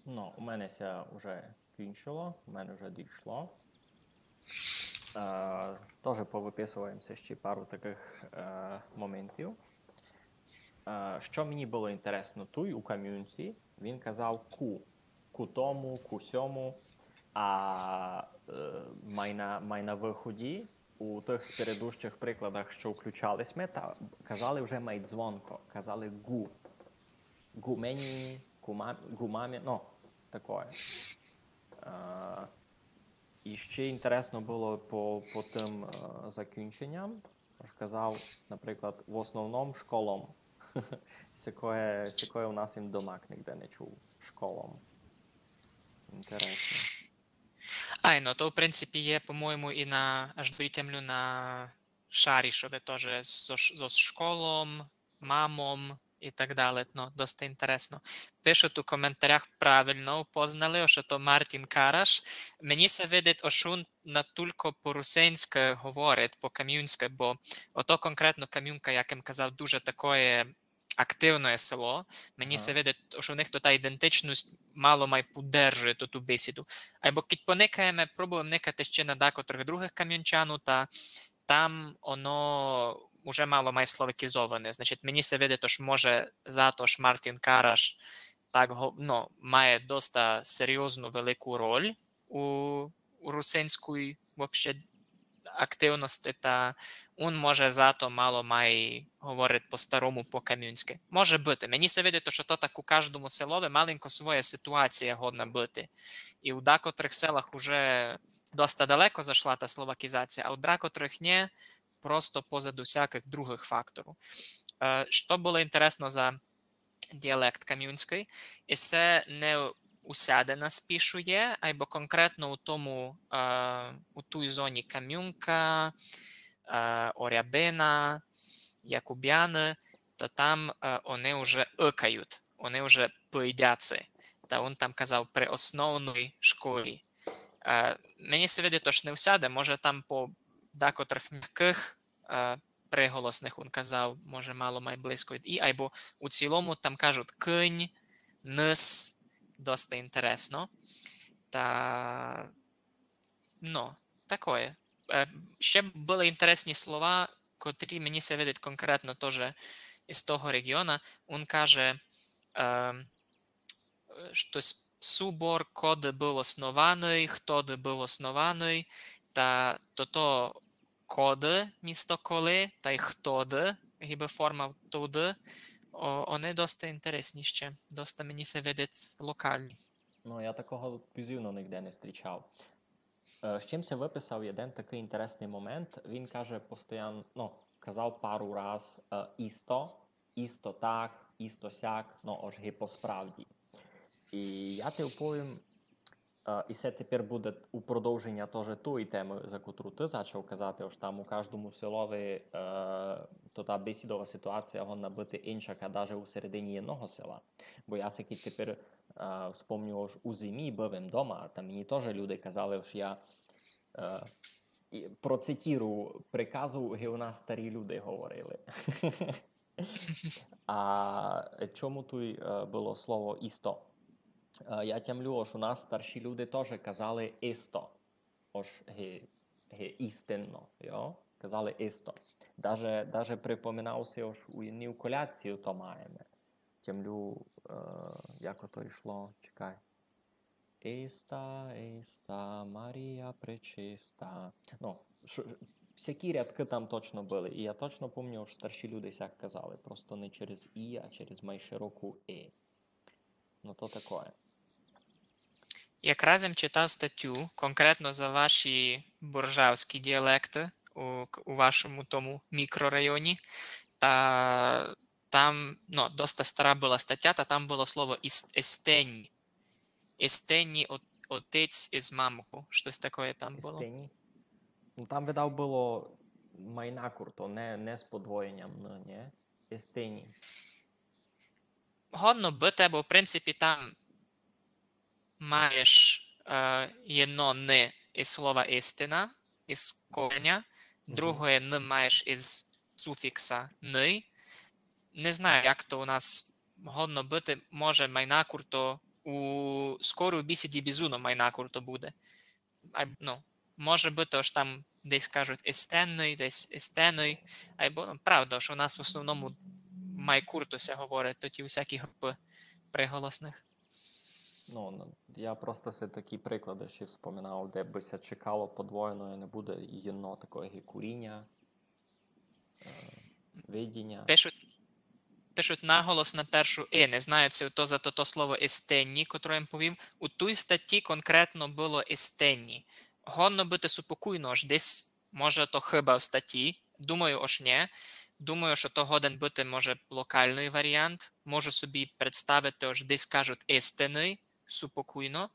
Ну, у мене ся уже кінчило, у мене вже дійшло. Е, тоже повыписовав им си ще пару такых, е, моментів. Е, што мені было інтересно, туй у Камюнці він казав ку, ку тому, ку сьому, а, е, май на, май на выході у тых передущых прикладах, што включали сьме, та казали вже май дзвонко, казали ґу. Ґу мені, ґу мам-, ґу мамі, ну, такоє. Е, і ще інтересно было по, по тым, е, закінченням. Ож казав, наприклад, в основном школом. Сякоє, сякоє у нас им домак нигде не чув. Школом. Інтересно. Айно, то, в принципі, є, по-моєму, і на, аж дорітямлю, на Шарішове тоже зо ш-, зо школом, мамом і так дале. Но, доста інтересно. Пишуть у коментарях, правилно упознали, ож то Мартін Караш. Мені ся видить, ож ун натулько по-русинськы говорить, по-камюнськы, бо ото конкретно Камюнка, як им казав, дуже такоє активноє село. Мені ся видить, ож у них то та ідентичность мало май подержує ту, ту бесіду. Айбо кідь поникаєме, пробуєме никати ще на дакотрых другых камюнчану, та там оно уже мало май словакізоване. Значить, мені ся видить, ож може зато, ож Мартін Караш так го-, ну, має доста серйозну велику роль у, у русинській вообще активности, та ун може зато мало май говорить по-старому, по-камюнськи. Може быти. Мені ся видить, што то так у каждому селови маленько своя ситуація годна быти. І у дакотрых селах уже доста далеко зашла та словакізація, а у дакотрых нє, просто позаду всякых другых факторув. Е, што было інтересно за діалект камюнськый, і се не усяде на Спішу є, айбо конкретно у тому, е, у туй зоні Камюнка, е, Орябина, Якубяны, то там, е, они уже ыкають, они уже пыйдяци. Та он там казав при основной школі. Е, мені ся видить, ож не усяде, може там по дакотрых мягкых, е, приголосных он казав, може мало май близько від і, айбо у цілому там кажуть кынь, ныс, доста інтересно. Та, ну, такоє. Е, ще были інтересні слова, котрі мені ся видить конкретно тоже із того реґіона. Он каже, е, штось субор, коды быв основаный, хтоды быв основаный, та тото коды місто коли, тай хтоды, гибы форма туды. О, они доста інтересні ще, доста мені ся видить локалні. Ну, я такого бизувно нигде не зустрічав. Е, ще м ся выписав єден такый інтересный момент. Він каже постоянно, ну, казав пару раз, е, істо, істо так, істо сяк, ну, ож ги по справді. І я ти вповім, е, і се тепер буде у продовженя тоже тої темы, за котру ты зачав казати, ож там у каждому селови, е, то та бесідова ситуація годна быти инша, як даже у середині єдного села. Бо я сяки тепер, е, вспомню, ож у зимі быв им дома, та мені тоже люди казали, ож я, е, і процитірую приказу, ги у нас старі люди говорили. А чому туй, е, было слово істо? Е, я тямлю, ож у нас старші люди тоже казали исто. Ож ги, ги істинно, йо? Казали исто. Даже, даже припоминав си, ож у єдній колядці то маєме. Тямлю, е, як ото йшло, чекай. Иста, иста, Марія пречиста. Ну, ш-, всякі рядкы там точно были. І я точно помню, ож старші люди сяк казали. Просто не через і, а через май широку и. Ну, то такоє. Якраз им читав статю конкретно за ваші буржавські діалекты у, у вашому тому мікрорайоні. Та там, ну, доста стара была статя, та там было слово іс-, естень. Естені от-, отець із мамков. Штось такоє там было. Естені. Ну, там, видав, было май накурто, не, не з подвоєням, ну, нє? Естені. Годно быти, бо, в принципі, там маєш, е, єдно «н» із слова істина, із кореня, другоє «н» маєш із суфікса «ный». Не знаю, як то у нас годно быти, може, май накурто, у скорій бесіді бизувно май накурто буде. А, ну, може быти, ож там десь кажуть естенный, десь естеный, айбо, ну, правда, ож у нас в основному май курто ся говорить, то ті усякі групы приголосных. Ну, ну, я просто си такі приклады ще вспоминав, де бы ся чекало подвоєноє не буде, і єдно такоє, як і куріня, е, видіня. Пишуть, пишуть наголос на першу «и». Не знаю, ци то за то, то слово «естенні», котре я им повів. У туй статї конкретно было «естенні». Годно быти супокуйно, ож десь, може, то хыба в статї. Думаю, ож нє. Думаю, што то годен быти, може, локалный варіант. Можу собі представити, ож десь кажуть «истинный», супокуйно,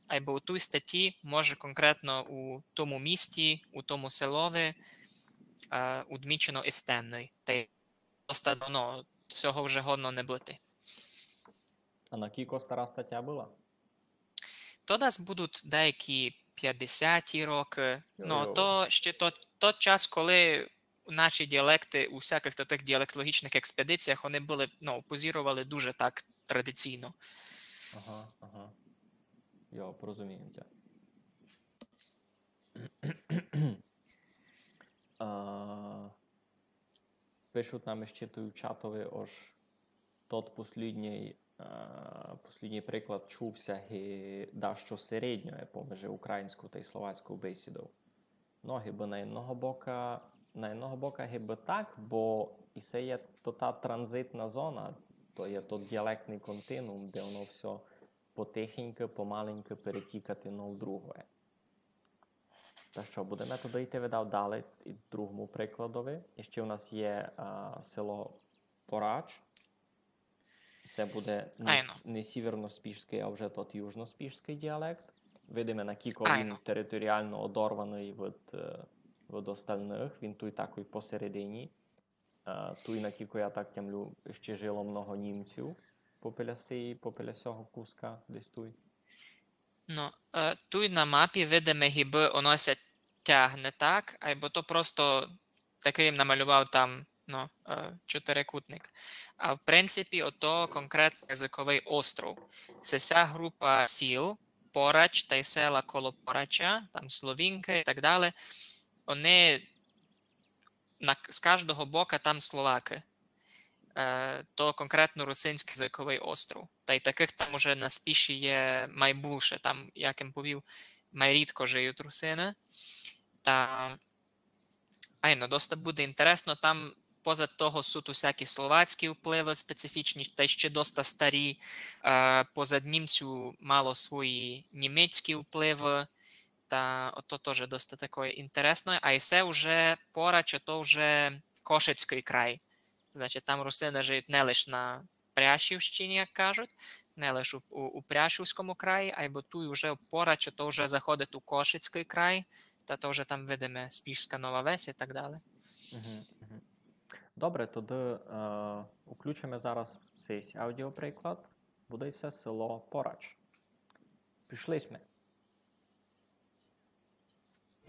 айбо у туй статї, може, конкретно у тому місті, у тому селови, е, удмічено «истенный». Тай доста давно, сього вже годно не быти. А на кілько стара статя была? То дас будуть деякі пятдесяті рокы. Ну, то ще то, тот час, коли наші діалекты у всякых то тых діалектологічных експедиціях, они были, ну, позіровали дуже так традиційно. Ага, ага. Йо, порозумів тя. А, пишуть нам іщи туй у чатови, ож тот послїднїй, а, послїднїй приклад чув ся ги дашто середньоє помежи українськов тай словацьков бесідов. Но, гибы на єдного бока, на єдного бока гибы так, бо исе є то та транзитна зона, то є тот діалектный континуум, де воно всьо потихеньку, помаленьку перетікать єдно в другоє. Та што, будеме тогды йти, видав, далі і другому прикладови. І ще у нас є, а, село Порач. Се буде не, с- не сіверноспішськый, а вже тот южноспішськый діалект. Видиме, накілько він територіално одорваный від, е, від остальных. Він туй такый посередині. Е, туй, накілько я так тямлю, ще жило много німців попіля сеї, попіля сього куска, десь туй. Но, е, туй на мапі видиме, гибы оно ся тягне так, айбо то просто такый им намалював там, но, е, чотирикутник. А в принципі, ото конкретно Языковый остров. Се ся група сіл, Порач тай села коло Порача, там Словінка і так далі, они на, з каждого бока там словакы. Е, то конкретно русинськый языковый остров. Тай такых там уже на спіші є май булше. Там, як им повів, май рідко жиють русины. Та, айно, доста буде інтересно. Там позад того суть усякі словацькі впливы специфічні, тай ще доста старі. Е, позад німців мало свої німецькі впливы. Та ото тоже доста такоє інтересноє. А исе уже Порач, ото вже Кошицькый край. Значить, там русины жиють не лиш на Пряшівщині, як кажуть, не лиш у, у, у Пряшівському краї, айбо туй уже Порач, ото вже заходить у Кошицькый край, та то вже там видиме Спішська Нова Весь і так далі. Мгм, мгм. Добре, тогды, е, уключиме зараз сей аудіоприклад. Буде се село Порач. Пішли сьме.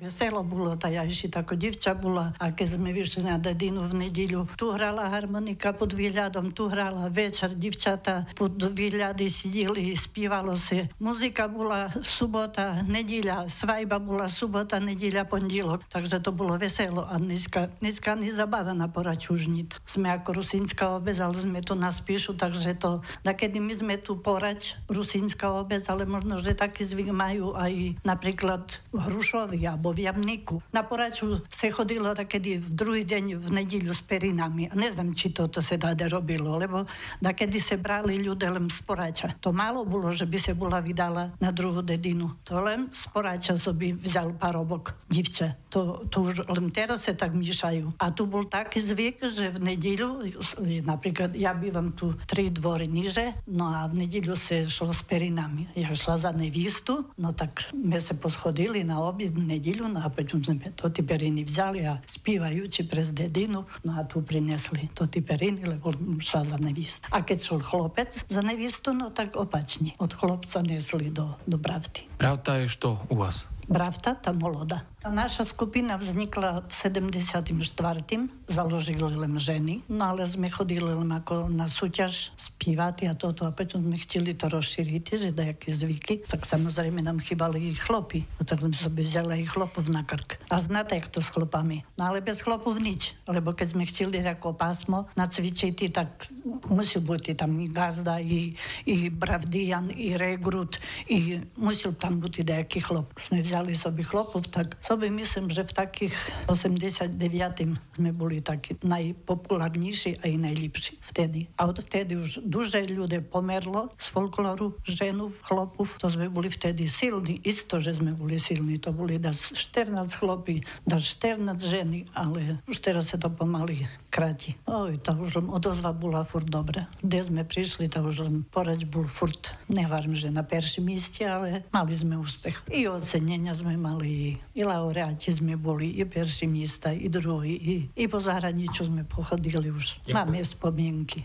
Весело було, та я іщи тако дівча була, а кед зме вишли на дедину в неділю, ту грала гармоника під виглядом, ту грала вечер, дівчата під вигляды сиділи і співало ся. Музика була субота, неділя, свайба була субота, неділя, понділок. Так же то було весело, а днеська, днеська ани забавы на Порачу уж ніт. Зме яко русинська обец, але зме ту на спішу, так же то дакеди мы зме ту Порач, русинська обец, але можно, же такій звик маю ай, наприклад, в Грушови або в Ямнику. На Порачу ся ходило дакеди в другій день в неділю з перинами. Не знам, чи то, то ся даде робило, лебо дакеди ся брали люде лем з Порача. То мало було, же би ся була видала на другу дедину. То лем з Порача собі взял паробок дівча. То, то уж лем тераз ся так мішаю. А ту бул такій звик, же в неділю, с-, наприклад, я бывам ту три дворы ниже, но а в неділю ся шло з перинами. Я шла за невісту, но так зме ся посходили на обід в неділю, но а потім зме тоті перины взяли, а співаючи през дедину, но а ту принесли тоті перины, лебо шла за невісту. А кед шол хлопец за невісту, но так опачні. Од хлопца несли до, до бравти. Бравта є што у вас? Бравта, та молода. Та наша скупина взникла в седемдесятим штвартим, заложили лем жены, но але зме ходили лем ако на сутяж співати, а тото, а потім зме хтіли то розширити, же даякі звикы. Так самозрейме нам хибали і хлопи, а так зме собі взяла і хлопов на карк. А знате, як то з хлопами. Но але без хлопов ніч, лебо кед зме хтіли яко пасмо нацвичити, так мусил быти там і ґазда, і, і бравдиян, і регрут, і мусил там быти даякій хлоп. Зме взяли собі хлопов, так собі мислим, же в такых осемдесят девятым зме були такі найпопуларніші, а і найліпші втеди. А од втеди уж дуже люде померло з фолклору, женув, хлопув, то зме були втеди силні, істо, же зме були силні, то були дас штернац хлопи, дас штернац жени, але уж тераз ся то помалы краті. Ой, та уж лем одозва була фурт добра. Де зме пришли, та уж лем Порач бул фурт, не гварим, же на першим місци, але мали зме успех. І оценєня зме мали, і, і лауреати зме були, і перші міста, і другі, і, і по загранічу зме походили уж. Маме спомінкы.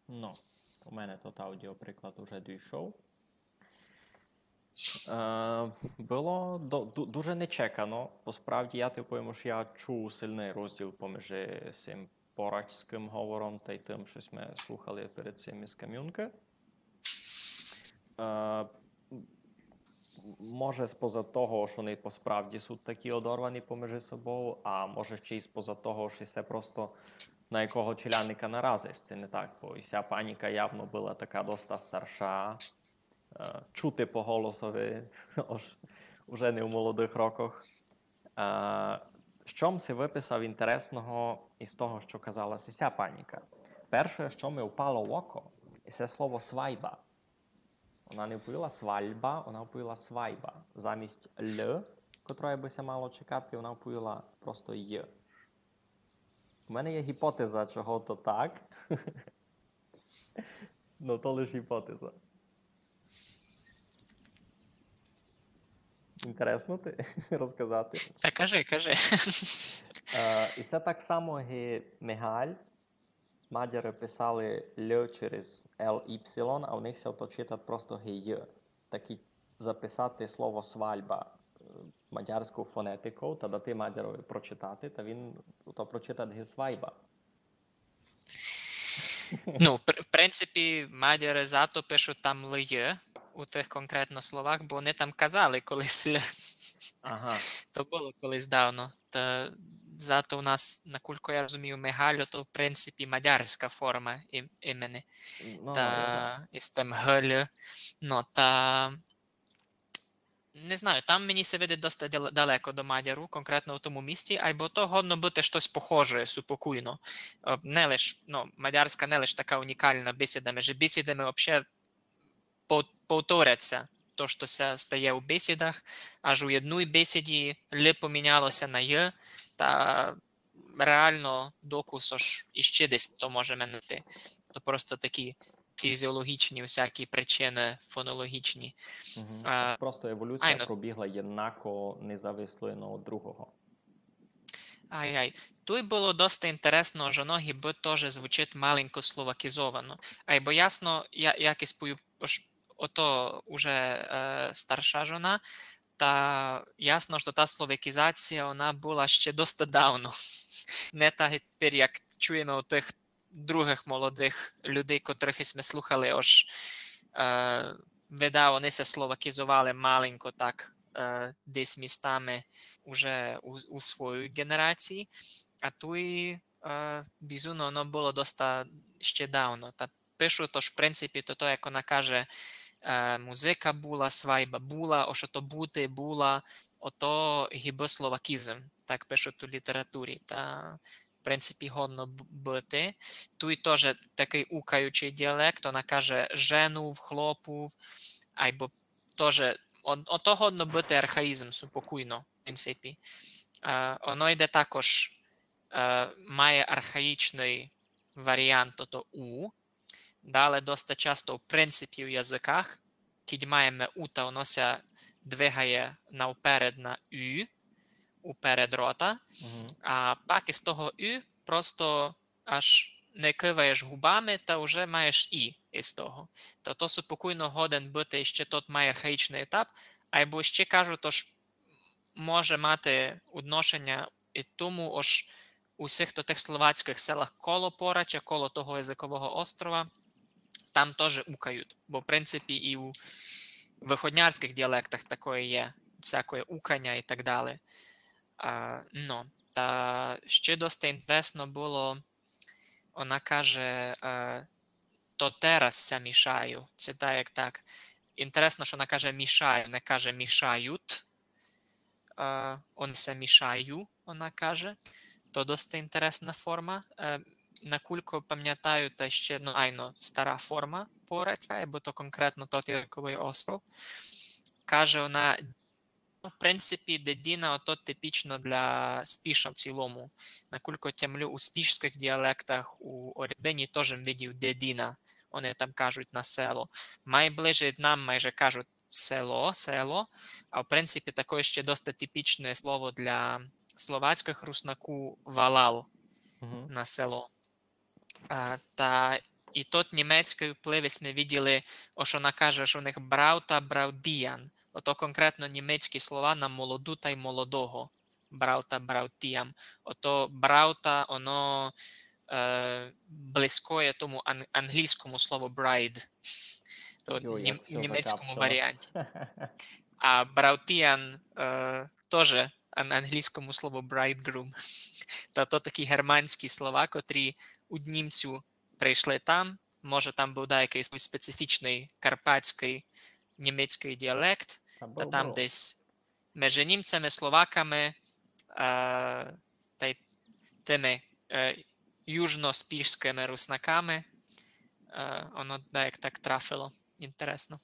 Но, у мене тот аудіоприклад уже дійшов. Е, было до-, ду-, дуже нечекано. Посправді, я ти повім, што я чув сильный розділ поміж сим порачськым говором тай тым, што сьме слухали перед сим із Камюнкы. Е, може, споза того, што они посправді суть такі одорвані поміж собов, а може, ще й споза того, што се просто на якого челядника наразиш. Се не так, бо і ся паника явно была така доста старша, е, чути по голосови, ож Уже не у молодых роках. А, што м си выписав інтересного із того, што казала сися панїка? Перше, што ми впало в око, і се слово свайба. Она не вповіла свальба, она вповіла свайба. Замість л, котроє бы ся мало чекати, она вповіла просто й. У мене є гіпотеза, чого то так. Но то лиш гіпотеза. Інтересно ти розказати? Та кажи, кажи. Е, і се так само ги Мигаль. Мадяры писали л через л іпсилон, а у них ся то читат просто ги й. Так і записати слово свальба, е, мадярську фонетику, та дати мадярови прочитати, та він то прочитат ги свайба. Ну, в пр-, в принципі, мадяры зато пишуть там л й у тых конкретно словах, бо они там казали колись л. Ага. То было колись давно. Та зато у нас, накулько я розумію, Мигаль, то, в принципі, мадярська форма ім-, імени. Ну, Та із тым г л. Ну, та не знаю, там мені ся видить доста дал-, далеко до мадяру, конкретно у тому місці, айбо то годно быти штось похоже, супокійно. Е, не лиш, ну, мадярська не лиш така унікална бесіда, межи бесідами вообще пов-, повторять ся то, што ся стає у бесідах, аж у єдній бесіді л поміняло ся на й, та реално докус, ож іщи десь то можеме найти. То просто такі фізіологічні всякі причины фонологічні. Мгм. А, Просто еволюція айно. Пробігла єднако независло єдно од другого. Ай-ай. Туй было доста інтересно, ож оно гибы тоже звучить маленько словакізовано. Айбо ясно, я, як і спою, ож ото уже, е, старша жона, та ясно, што та словакізація, она была ще доста давно. Не та тепер, як чуєме у тых другых молодых людей, котрых сьме слухали, ож, е, вида, они ся словакізовали маленько так, е, десь містами уже у, у своїй ґенерації. А туй, е, бізувно, оно было доста ще давно. Та пишу, тож, в принципі, то, то, як она каже, е, музика була, свайба була, ож ото бути була, ото гибы словакізм, так пишуть у літературі. Та в принципі, годно б-, быти. Туй тоже такый укаючый діалект, она каже женув, хлопув, айбо тоже, он-, ото годно быти архаїзм супокійно, в принципі. Е, оно йде також, е, має архаїчный варіант, ото у. Дале доста часто, в принципі, у языках, кідь маєме у, та оно ся двигає навперед на ю, уперед рота, Мгм. а пак із того ю просто аж не кываєш губами, та уже маєш і із того. Та то супокійно годен быти ще тот май архаїчный етап, айбо ще кажу, тож може мати одношеня і тому, ож у всіх тотых словацькых селах коло Порача, коло того языкового острова, там тоже укають. Бо, в принципі, і у выходняцькых діалектах такоє є, всякоє уканя і так далі. А, но, та ще доста інтересно было, она каже, е, то тераз ся мішаю. Се так, як так. Інтересно, што она каже мішаю, не каже мішають. Е, он ся мішаю, она каже. То доста інтересна форма. Е, накулько памнятаю, та ще, ну, айно, стара форма Пораця, бо то конкретно тот языковый остров. Каже она, ну, в принципі, дедіна, ото типічно для Спіша в цілому. Накулько тямлю, у спішськых діалектах, у Орябині тоже видів дедіна. Они там кажуть на село. Май ближе нам майже кажуть село, село. А в принципі, такоє ще доста типічне слово для словацькых руснаку валал Мгм. на село. А, та і тот німецькый вплив, сьме виділи, ож она каже, ож у них браута, браутіян. Ото конкретно німецькі слова на молоду тай молодого. Браута, браутіян. Ото браута, оно, е, близькоє тому ан-, англійському слову bride. То Йо, нім-, як всьо німецькому закапчало. Варіанті. А браутіян, е, тоже ан-, англійському слову bridegroom. Та то такі германські слова, котрі од німців прийшли там. Може, там быв даякый свій специфічный карпатськый німецькый діалект, Та та быв, там быв. десь межи німцями, словаками, е, тай тыми, е, южноспішськыми руснаками. Е, оно даяк так трафило. Інтересно.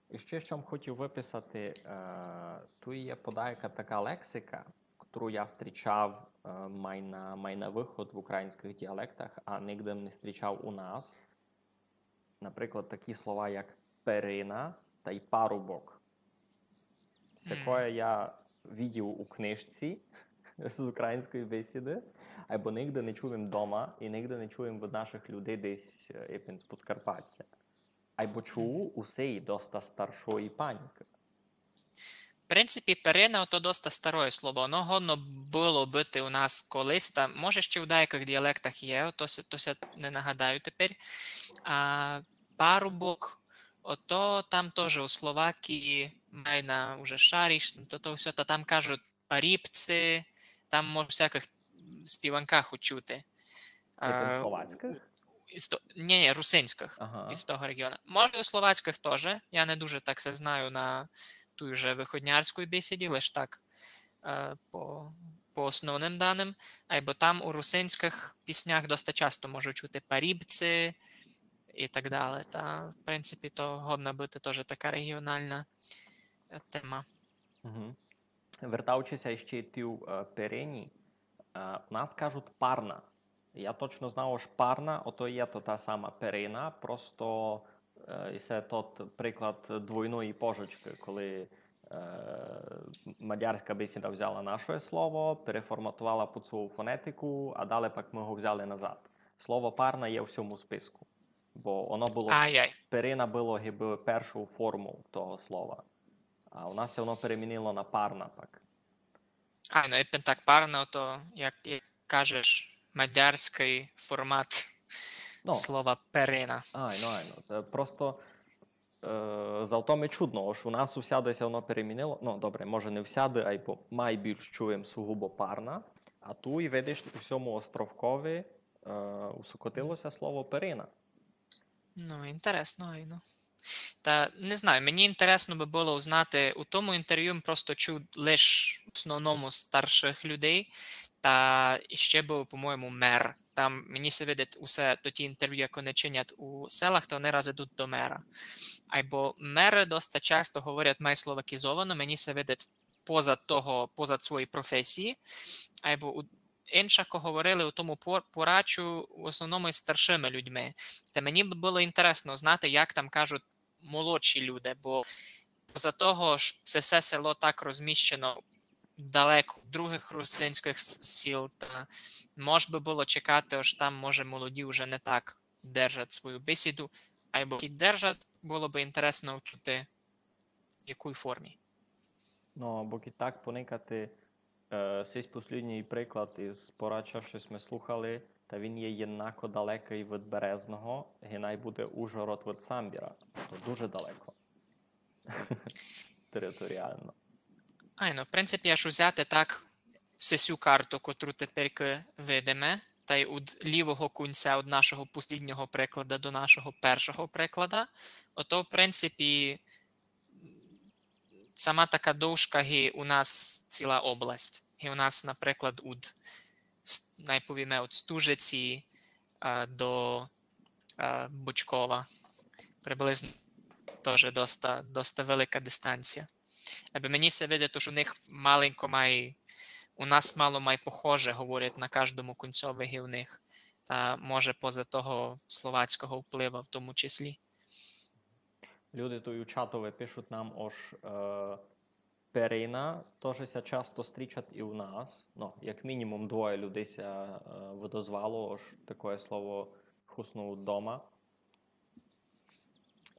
І ще, што м хотів выписати, е, туй є подаяка така лексика, котру я зустрічав, е, май на, май на выход в українськых діалектах, а нигде м не зустрічав у нас. Наприклад, такі слова, як перина тай парубок. Сякоє я видів у книжці з української бесіды, айбо нигде не чув им дома і нигде не чув им від нашых людей десь, е, епен з Подкарпатя. Айбо чув у сеї доста старшої панькы. В принципі, перина то доста староє слово. Оно годно было быти у нас колись, та може ще в даякых діалектах є, то ся, то ся не нагадаю тепер. А парубок, ото там тоже у Словакії, май на уже Шариш, то, то всьо, та там кажуть парібци, там може в всякых співанках учути. Епен словацькых? Із то, ні, ні, русинськых, Ага. Із того регіону. Може, у словацькых тоже. Я не дуже так ся знаю на туй уже выходнярській бесіді, лиш так, е, по, по основным даным. Айбо там у русинськых піснях доста часто можу чути парібци і так далі. Та, в принципі, то годна быти тоже така регіонална, е, тема. Угу. Вертаючи ся іщи й тій, е, перині, е, у нас кажуть парна. Я точно знав, ож парна, ото є то та сама перина, просто, е, і се тот приклад двойної пожичкы, коли, е, мадярська бесіда взяла наше слово, переформатовала під свою фонетику, а далі пак мы го взяли назад. Слово парна є у сьому списку, бо оно было, Ай-яй. Перина было гибы першою формою того слова. А у нас ся воно перемінило на парна пак. Айно, епен так парна, то, як, як кажеш, мадярськый формат Ну. Слова перина. Айно, айно. Та просто, е, зато ми чудно, ож у нас усяды ся воно перемінило. Ну, добре, може, не всяды, айбо май більш чуєм сугубо парна, а туй, видиш, у сьому островкови, е, усокотило ся слово перина. Ну, інтересно, айно. Та, не знаю, мені інтересно бы было узнати, у тому інтервю м просто чув лиш в основному старшых людей, та іщи быв, по-моєму, мер. Там, мені ся видить, усе то ті інтервю, як они чинять у селах, то они раз ідуть до мера. Айбо меры доста часто говорять май словакізовано, мені ся видить, поза того, поза своєї професії, айбо у, иншако говорили у тому пор-, порачу в основному із старшыми людьми. Та мені бы было інтересно знати, як там кажуть молодші люди, бо поза того, ож се, се село так розміщено далеко від другых русинськых с-, сіл, та мож бы было чекати, ож там, може, молоді вже не так держать свою бесіду, айбо кідь держать, было бы інтересно чути, в якій формі. Ну, бо кідь так поникати, е, сись послідній приклад із порача, што сьме слухали, та він є єднако далекый від Березного, ги най буде Ужгород від Самбіра. То дуже далеко. Територіално. Айно, в принципі, аж узяти так сесю карту, котру теперькы видиме, тай од лівого кунця од нашого посліднього приклада до нашого першого приклада, ото, в принципі, сама така довжка ги у нас ціла область. Ги у нас, наприклад, од, с-, най повіме, од Стужиці, а, до, а, Бучкова. Приблизно тоже доста, доста велика дистанція. Айбо мені ся видить, ож у них маленько май, у нас мало май похоже говорять на каждому кунцьови ги у них. Та може поза того словацького вплива в тому числі. Люди туй у чатови пишуть нам, ож, е, перина тоже ся часто стрічать і у нас. Ну, як мінімум двоє людей ся, е, выдозвало, ож такоє слово хуснув дома.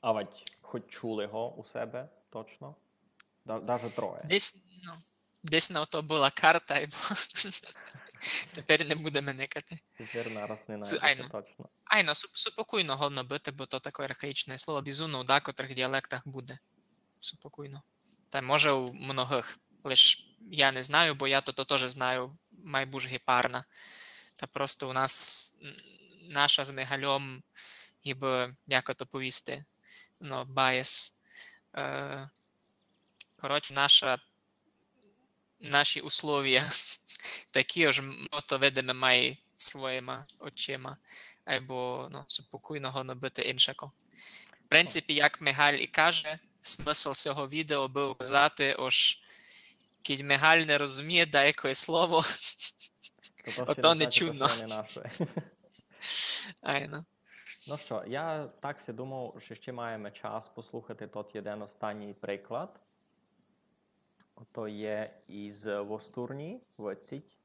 Авадь хоть чули го у себе, точно. Да, даже троє. Десь, ну, десь на то была карта, айбо теперь не будеме никати. Теперь нараз не Су-, найде ся айно. Точно. Айно, су-, супокійно годно быти, бо то таке архаїчне слово, бізуно у дакотрых діалектах буде. Супокійно. Та може у многых. Лиш я не знаю, бо я то, то тоже знаю, май буш ги парна. Та просто у нас, м, наша з Мигальом, гибы, як то повісти, ну, bias. Е, коротше, наша наші условія такі, ож мы то видиме май своїма очима, айбо, ну, супокійно годно быти иншако. В принципі, як Мигаль і каже, смысл сього відео быв указати, ож кідь Мигаль не розуміє даякоє слово, ото не чудно. Айно. Ну што, я так си думав, што іщи маєме час послухати тот єден останній приклад. Ото є из Востурні, Виціть.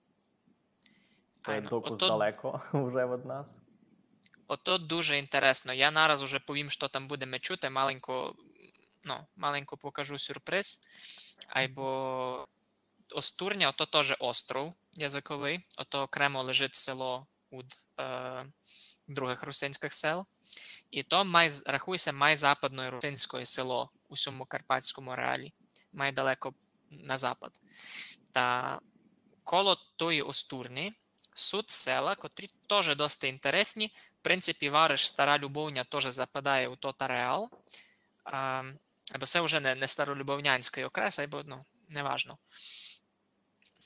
То є докус далеко уже од нас. Ото дуже інтересно. Я нараз уже повім, што там будеме чути, маленько, ну, маленько покажу сюрприз. Айбо Остурня, ото тоже остров языковый, ото окремо лежить село од, е, другых русинськых сел. І то май, рахує ся май западноє русинськоє село у сьому карпатському ареалі, май далеко на запад. Та коло тої Остурні суть села, котрі тоже доста інтересні. В принципі, вариш Стара Любовня тоже западає у тот ареал. А, айбо се уже не, не старолюбовнянськый окрес, айбо, ну, неважно.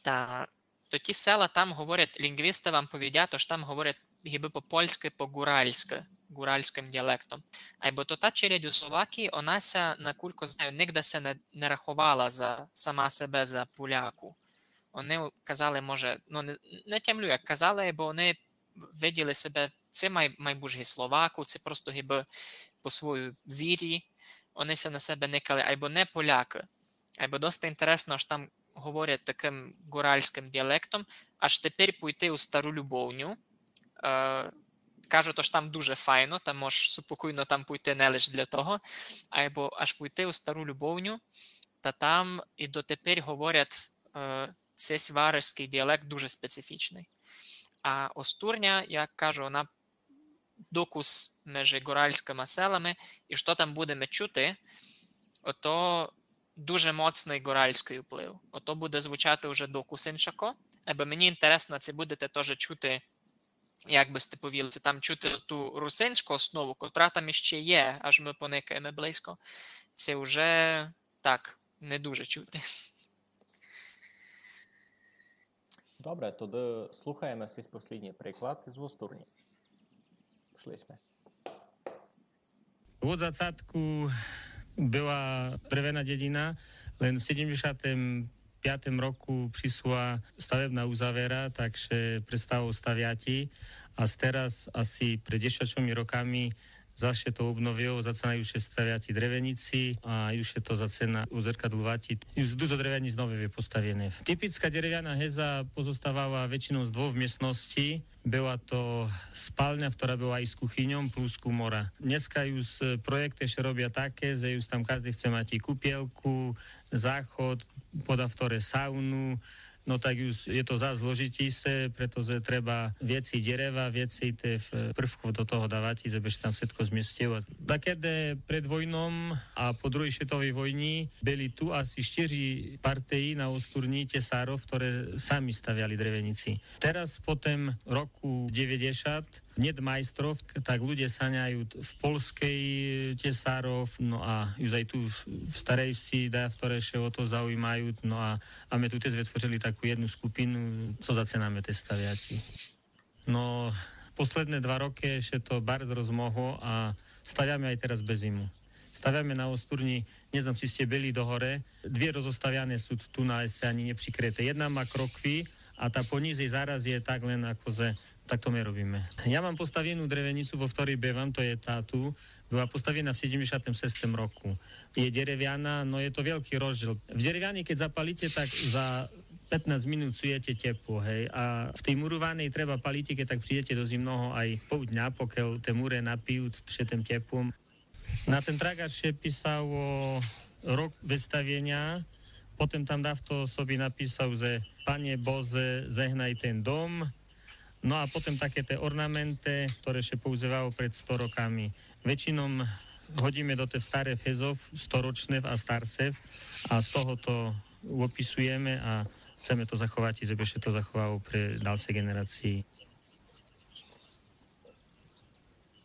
Та то ті села там говорять, лінґвісты вам повідять, ож там говорять гибы по-польськы, по-ґуральськы, ґуральськым діалектом. Айбо то та челядь у Словакії, она ся, накулько знаю, нигде ся не, не раховала за, сама себе за поляку. Они казали, може, ну, не, не тямлю, як казали, бо они виділи себе, ци май, май буж ги Словаку, ци просто гибы по своїй вірі, они ся на себе никали, айбо не полякы. Айбо доста інтересно, ож там говорять такым ґуральськым діалектом, аж тепер пойти у Стару Любовню. Е, кажуть, ож там дуже файно, та мож супокійно там пойти не лиш для того, айбо аж пойти у Стару Любовню, та там і дотепер говорять, е, сесь варишськый діалект дуже специфічный. А Остурня, як кажу, она докус межи ґуральськыма селами, і што там будеме чути, ото дуже моцный ґуральськый вплив. Ото буде звучати уже докус иншако. Айбо мені інтересно, ци будете тоже чути, як бы сьте повіли, ци там чути ту русинську основу, котра там іщи є, аж мы поникаєме близько. Ци уже так, не дуже чути. Добре, тогды слухаєме сись послїдній приклад из Востурні. Пішли сьме. Од зачатку была древена дєдїна, лен в сєдемдзешатым пятым року пришла ставебна узавера, так ше престало ставяти. А тераз, аси пред десятьма роками, заш ше то обновило, зачинають ше ставяти древеници, а юж ше то зачина узеркадловати. Юж дузо древениц нове ве поставене. Типічна деревяна геза позоставала векшином з двох мєстносци. Была то спалня, котра была и з кухыньом, плюс кумора. Днеска юж проєкты ше робя таке, же юж там каждый хце мати и купєлку, заход, подавторе сауну. Но так юж є то заш зложитіше, прето же треба вецей дєрева, вецей тых, е, првкох до того давати, жебы ше там вшытко змєстило. Дакеди пред войном а по другій світовій войнї были ту аси штири партиї на Остурнї тєсарох, хторе сами ставяли древеници. Тераз по тым року дєвятдзешат нєт майстров, так людзе саняють в Польскей тєсарох, но а юж ай ту в, в Старей Вси, да, хторе ше о то зауїмають, но а, а мы ту тіж вытворили таку єдну скупину, цо зачинаме тіж ставяти. Но, послєдне два рокы ше то барз розмогло а ставяме ай тераз без зиму. Ставяме на Остурнї, нє знам, ци сте были до горе. Дві розоставяне суть ту на єсени нєприкрыте. Єдна ма крокви, а та понїзей зараз є так лен акоже, так то мы робиме. Я мам поставену древеницу, во хторей бивам, то є та ту. Была поставена в сєдемдзешатым шестым року. Є деревяна, но є то велький роздїл. В деревяней, кед запалите, так за пятнац минут чуєте тєпло, гей. А в тей мурованей треба палити, кед так придете до зимного, ай пол дня, покель те муре напиють ше тым тєплом. На тен трагарь ше писало рок выставєня, потом там дахто собі написал, же Пане Боже, жегнай тен дом. Но а потом таке те орнаменты, хторе ше поузивало пред сто роками. Векшином годиме до тых старых гезов, сторочных а старшых, а з того то описуєме а хцеме то заховати, жебы ше то заховало пре далше ґенерациї.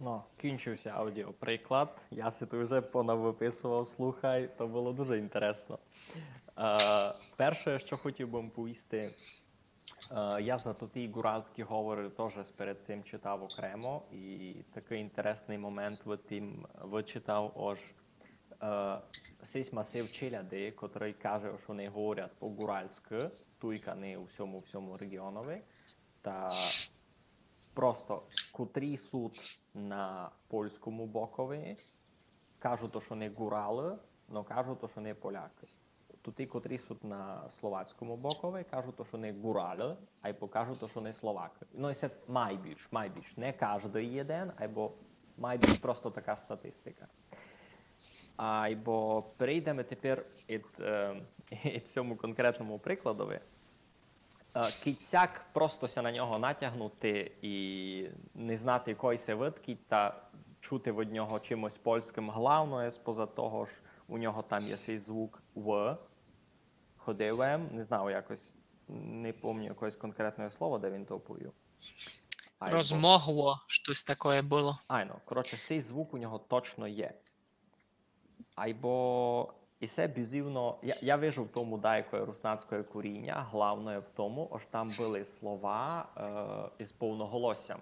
Но, кінчив ся аудіоприклад. Я си ту вже понавыписовав, слухай, то было дуже інтересно. Е, перше, што хотів бы повісти, е, я за тоті ґуральські говоры тоже перед сим читав окремо, і такый інтересный момент в тім вычитав, ож, е, сись масив челяди, котрый каже, што они говорять по-ґуральськы, туйка не у всьому, всьому реґіонови, та просто котрі суть на польському бокови, кажуть, што они ґуралы, но кажуть, што они полякы. Тоті, котрі суть на словацькому бокови, кажуть, што они ґуралы, айбо кажуть, што они словакы. Но і се майбільш, майбільш. Не каждый єден, айбо майбільш просто така статистика. Айбо перейдеме тепер ид, е, ид сьому конкретному прикладови. Е, кидь сяк просто ся на нього натягнути і не знати, кой се вид, кидь та чути від нього чимось польськым, главноє, споза того, ож у нього там є сей звук В, ходив М, не знаю, якось, не помню якогось конкретного слова, де він то повів. Айбо... Розмогло, штось такоє было. Айно, коротше, сей звук у нього точно є. Айбо і се бізівно, я, я вижу в тому дайкоє руснацькоє коріня, главноє в тому, ож там были слова, е, із повноголосям.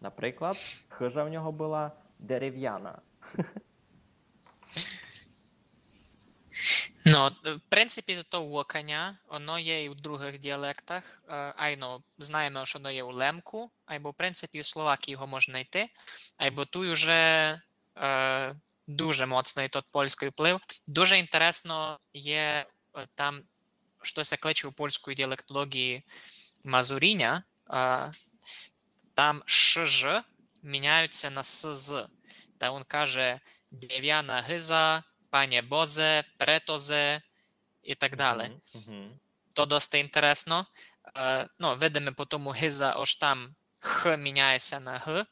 Наприклад, хыжа в нього была деревяна. Но, в принципі, то локаня, оно є і в другых діалектах. Е, айно, знаєме, што оно є у Лемку, айбо, в принципі, у Словакії його можна найти, айбо туй уже, е, дуже моцный тот польськый вплив. Дуже інтересно є, е, там, што ся кличе у польській діалектології мазуріня, е, там ш, ж міняються на с, з. Та він каже: «Деревяна гиза», «Пане Бозе», «Претозе» і так далі. Мгм, мгм. То доста інтересно. Е, ну, видиме по тому гиза, ож там х міняє ся на г,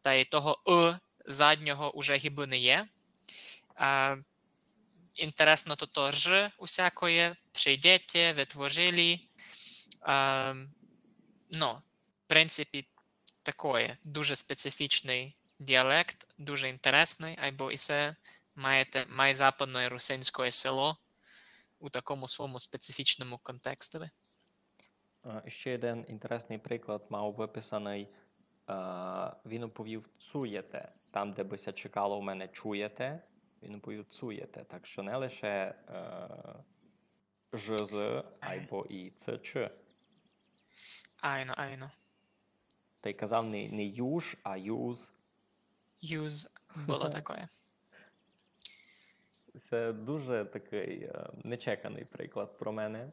та й того ы заднього уже гибы не є. Е, інтересно то, то ж усякоє, прийдете, вытворили. Е, ну, в принципі, такоє, дуже специфічный діалект, дуже інтересный, айбо і се маєте май западноє русинськоє село у такому свому специфічному контекстови. Е, ще єден інтересный приклад мав выписаный. Е, він оповів «цуєте», там, де бы ся чекало у мене «чуєте», він оповів «цуєте». Так што не лише, е, ж, з, айбо і ц, ч. Айно, айно. Та й казав не, не юж, а юз. Юз, было такоє. Се дуже такый, е, нечеканый приклад про мене.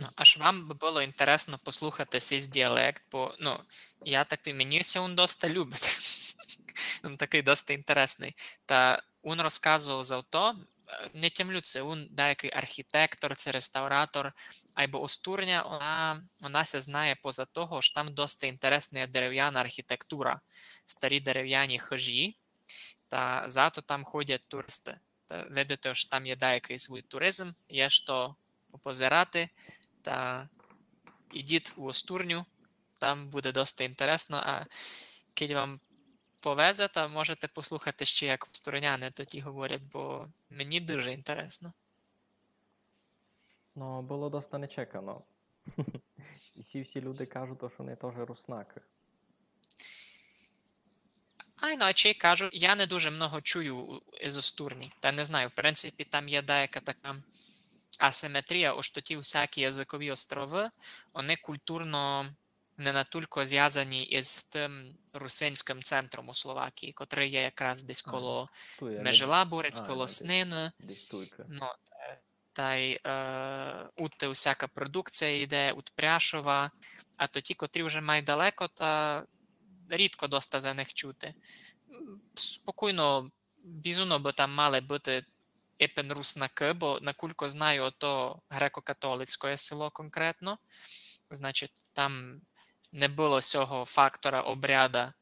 Ну, аж вам бы было інтересно послухати сись діалект, бо, ну, я такый, мені ся він доста любить. Він такый доста інтересный. Та він розказовав за то, е, не тямлю, ци він даякый архітектор, ци реставратор, айбо Остурня, она, она ся знає поза того, ож там доста інтересна деревяна архітектура, старі деревяні хыжі, та зато там ходять туристы. Та видите, ож там є даякый свій туризм, є што попозирати, та ідіть у Остурню, там буде доста інтересно, а кидь вам повезе, та можете послухати ще, як остурняне тоді говорять, бо мені дуже інтересно. Ну, было доста нечекано. І сі всі люди кажуть, што они тоже руснакы. Айно, а чи кажу, я не дуже много чую у-, із Остурні. Та не знаю, в принципі, там є даяка така асиметрія, ож то ті всякі языкові островы, они культурно не натулько звязані із тым русинськым центром у Словакії, котрый є якраз десь А, коло туй є, не- Межилабурець, а, коло ну, десь, Снины. десь туйка. Ну, е, та й, е, удты всяка продукція йде, уд Пряшова, а то ті, котрі вже май далеко, та рідко доста за них чути. М, спокійно, бізуно бы там мали быти епен руснакы, бо, накулько знаю, ото греко-католицькоє село конкретно. Значить, там не было сього фактора обряда,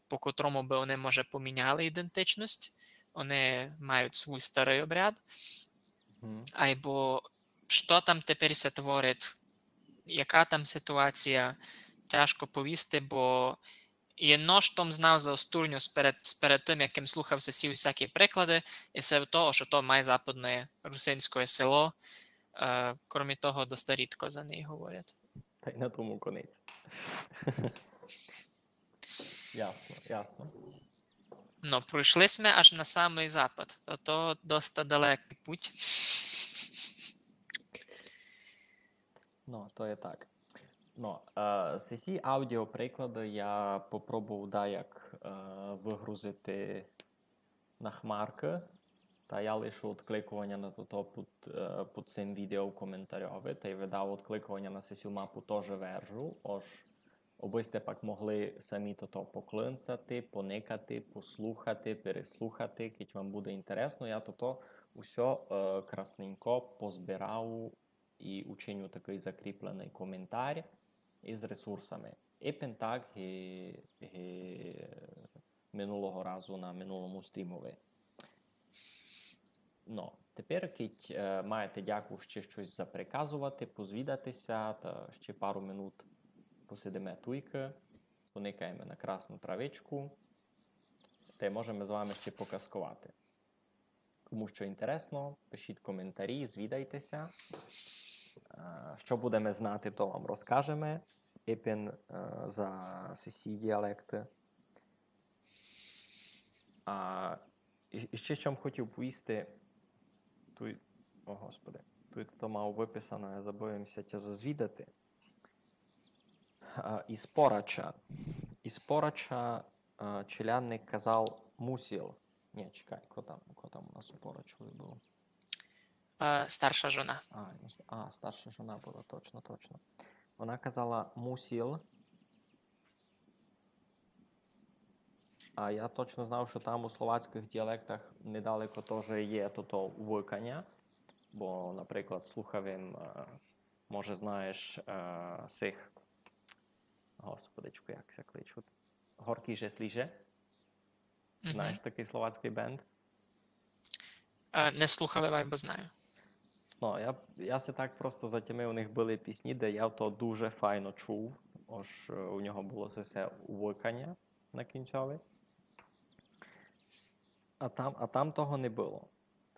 по котрому бы они, може, поміняли ідентичность. Они мають свій старый обряд. Мгм. Айбо што там тепер ся творить, яка там ситуація, тяжко повісти, бо єдно, што м знав за Остурню сперед, сперед тым, як им слухав сесї всякі приклады, і се то, што то май западноє русинськоє село, е, кромі того, доста рідко за неї говорять. Та й на тому конець. Ясно, ясно. Но, пройшли сьме аж на самый запад. То, то доста далекый путь. Но, то є так. Но, е, сесі аудіоприклады я попробовав даяк, е, выгрузити на хмаркы. Та я лишу одкликованя на тото під, е, під сим відео в коментарьови, та й видав одкликованя на сесю мапу тоже вержу, ож обы сьте пак могли самі тото поклинцати, поникати, послухати, переслухати, кідь вам буде інтересно. Я тото усьо, е, красненько позбирав і учиню такый закріпленый коментар із ресурсами. Ипен так ги, ги минулого разу на минулому стрімови. Но, тепер, кідь, е, маєте дяку ще штось заприказовати, позвідати ся, та ще пару минут посидиме туйкы, поникаєме на красну травичку, та й можеме з вами ще показковати. Кому што інтересно, пишіть коментарі, звідайте ся. Е, што будеме знати, то вам розкажеме. Ипен, е, за сесі діалекты. А і, і ще што м хотів повісти, туй, о Господи, туй то мав выписано, я забыв им ся тя зазвідати. А, із Порача. Із Порача, а, челядник казав мусіл. Ні, чекай, ко там, ко там у нас у Порачови было? Е, старша жона. А, ну, с-, а, старша жона была, точно, точно. Вона казала мусіл. А я точно знав, што там у словацькых діалектах недалеко тоже є тото увыканя. Бо, наприклад, слухав им, е, може, знаєш, е, сих, Господичку, як ся кличуть? Горкі же сліже. Знаєш такый словацькый бенд? Е, не слухав им, айбо знаю. Ну, я, я си так просто затямив, у них были пісні, де я то дуже файно чув, ож, е, у нього было се, се увыканя на кінцьови. А там, а там того не было,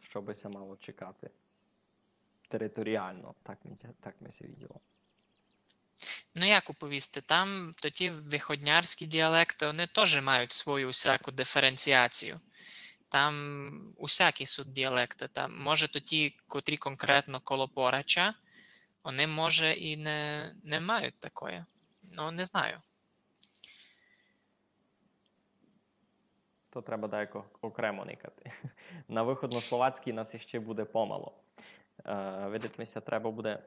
што бы ся мало чекати. Територіално, так ми, так ми ся виділо. Ну, як уповісти, там тоті виходнярські діалекты, они тоже мають свою усяку диференціацію. Там усякі суть діалекты. Там, може, тоті, котрі конкретно коло Порача, они, може, і не, не мають такоє. Ну, не знаю. То треба даяко окремо никати. На выходнословацькый нас іщи буде помало. Е, видить ми ся, треба буде,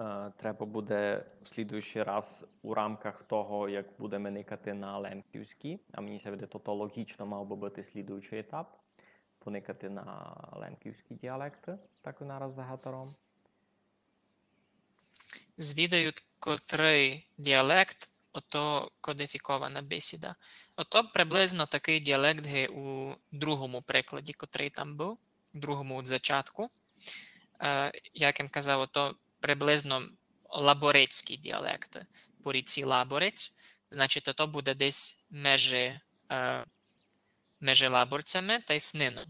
е, треба буде в слідуючый раз у рамках того, як будеме никати на лемківські, а мені ся видить, то, то логічно мав бы быти слідуючый етап, поникати на лемківські діалекты, так і нараз за гатаром. Звідають, котрый діалект, ото кодифікована бесіда. Ото приблизно такый діалект ги у другому прикладі, котрый там быв, у другому од зачатку. Е, як им казав, ото приблизно лаборецькі діалекты по ріці Лаборець. Значить, ото буде десь межи, е, межи Лаборцями тай Снину.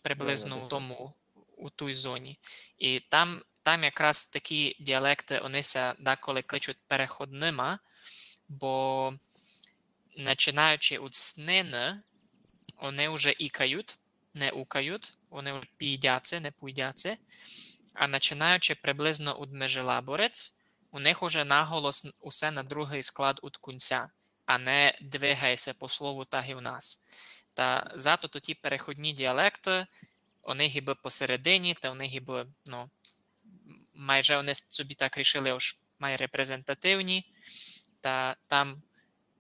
Приблизно у тому, у туй зоні. І там, там якраз такі діалекты, они ся деколи кличуть переходныма, бо, начинаючи од Снины, они уже ікають, не укають, они вже пійдяци, не пуйдяци. А начинаючи приблизно од Межелаборець, у них уже наголос н-, усе на другый склад од кунця, а не двигає ся по слову так і в нас. Та зато тоті переходні діалекты, они гибы посередині, та они гибы, ну, майже они собі так рішили, ож май репрезентативні, та там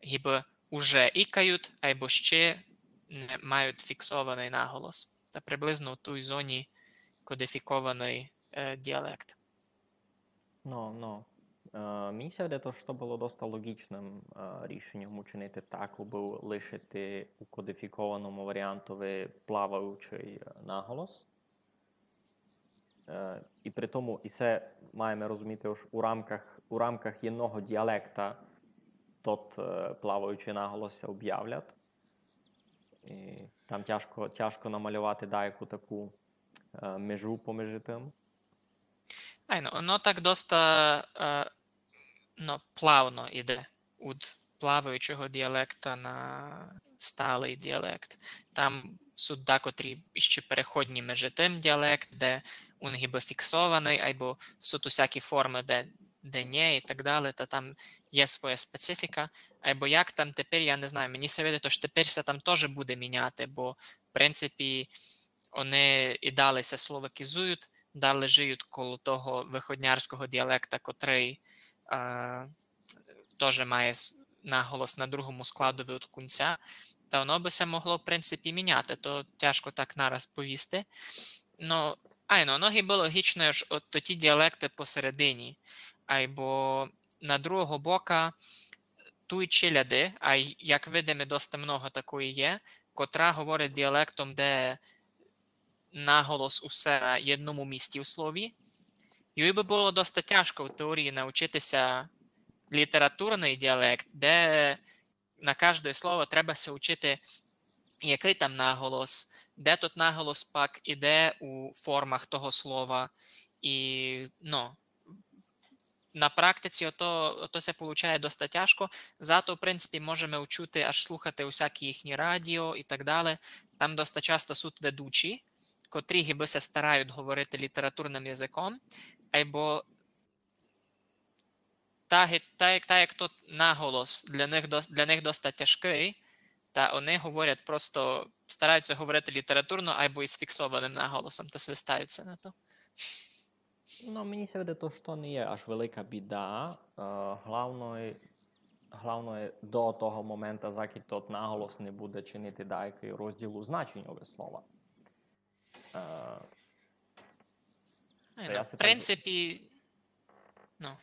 гибы уже ікають, айбо ще не мають фіксованый наголос. Та приблизно у туй зоні кодифікованый, е, діалект. Ну, ну. Е, мені ся видить, што было доста логічным, е, рішеньом учинити так, абы лишити у кодифікованому варіантови плаваючый, е, наголос. Е, і при тому, і се маєме розуміти, ож у рамках, у рамках єдного діалекта тот, е, плаваючый наголос ся обявлят. І там тяжко, тяжко намалювати даяку таку, е, межу поміж тым. Айно, оно так доста, е, но, плавно іде од плаваючого діалекта на сталый діалект. Там суть дакотрі іщи переходні межи тым діалект, де ун гибы фіксованый, айбо суть усякі формы, де, де нє і так дале, та там є своя специфіка. Айбо як там тепер, я не знаю, мені ся видить, ож тепер ся там тоже буде міняти, бо, в принципі, они і далі ся словакізують, далі жиють коло того выходнярського діалекта, котрый, е, тоже має с-, наголос на другому складови од кунця. Та оно бы ся могло, в принципі, міняти, то тяжко так нараз повісти. Но, айно, оно гибы логічно, ож от тоті діалекты посередині. Айбо на другого бока туй челяди, а й-, як видиме, доста много такої є, котра говорить діалектом, де наголос усе на єдному місці у слові. Їй бы было доста тяжко в теорії научити ся літературный діалект, де на кажде слово треба ся учити, якый там наголос, де тот наголос пак іде у формах того слова. І, но, на практиці ото, ото ся получає доста тяжко. Зато, в принципі, можеме учути, аж слухати усякі їхні радіо і так дале. Там доста часто суть ведучі, котрі гибы ся старають говорити літературным языком, айбо та, ге-, та, як, та, як тот наголос для них дос-, для них доста тяжкый, та они говорять просто, старають ся говорити літературно айбо із фіксованым наголосом, та свистають ся на то. Но, мені ся видить, то, што не є аж велика біда. Е, главноє, главноє до того момента, закы тот наголос не буде чинити даякый розділ у значеньови слова. Е, Ай, та но, я в си так принципі, но.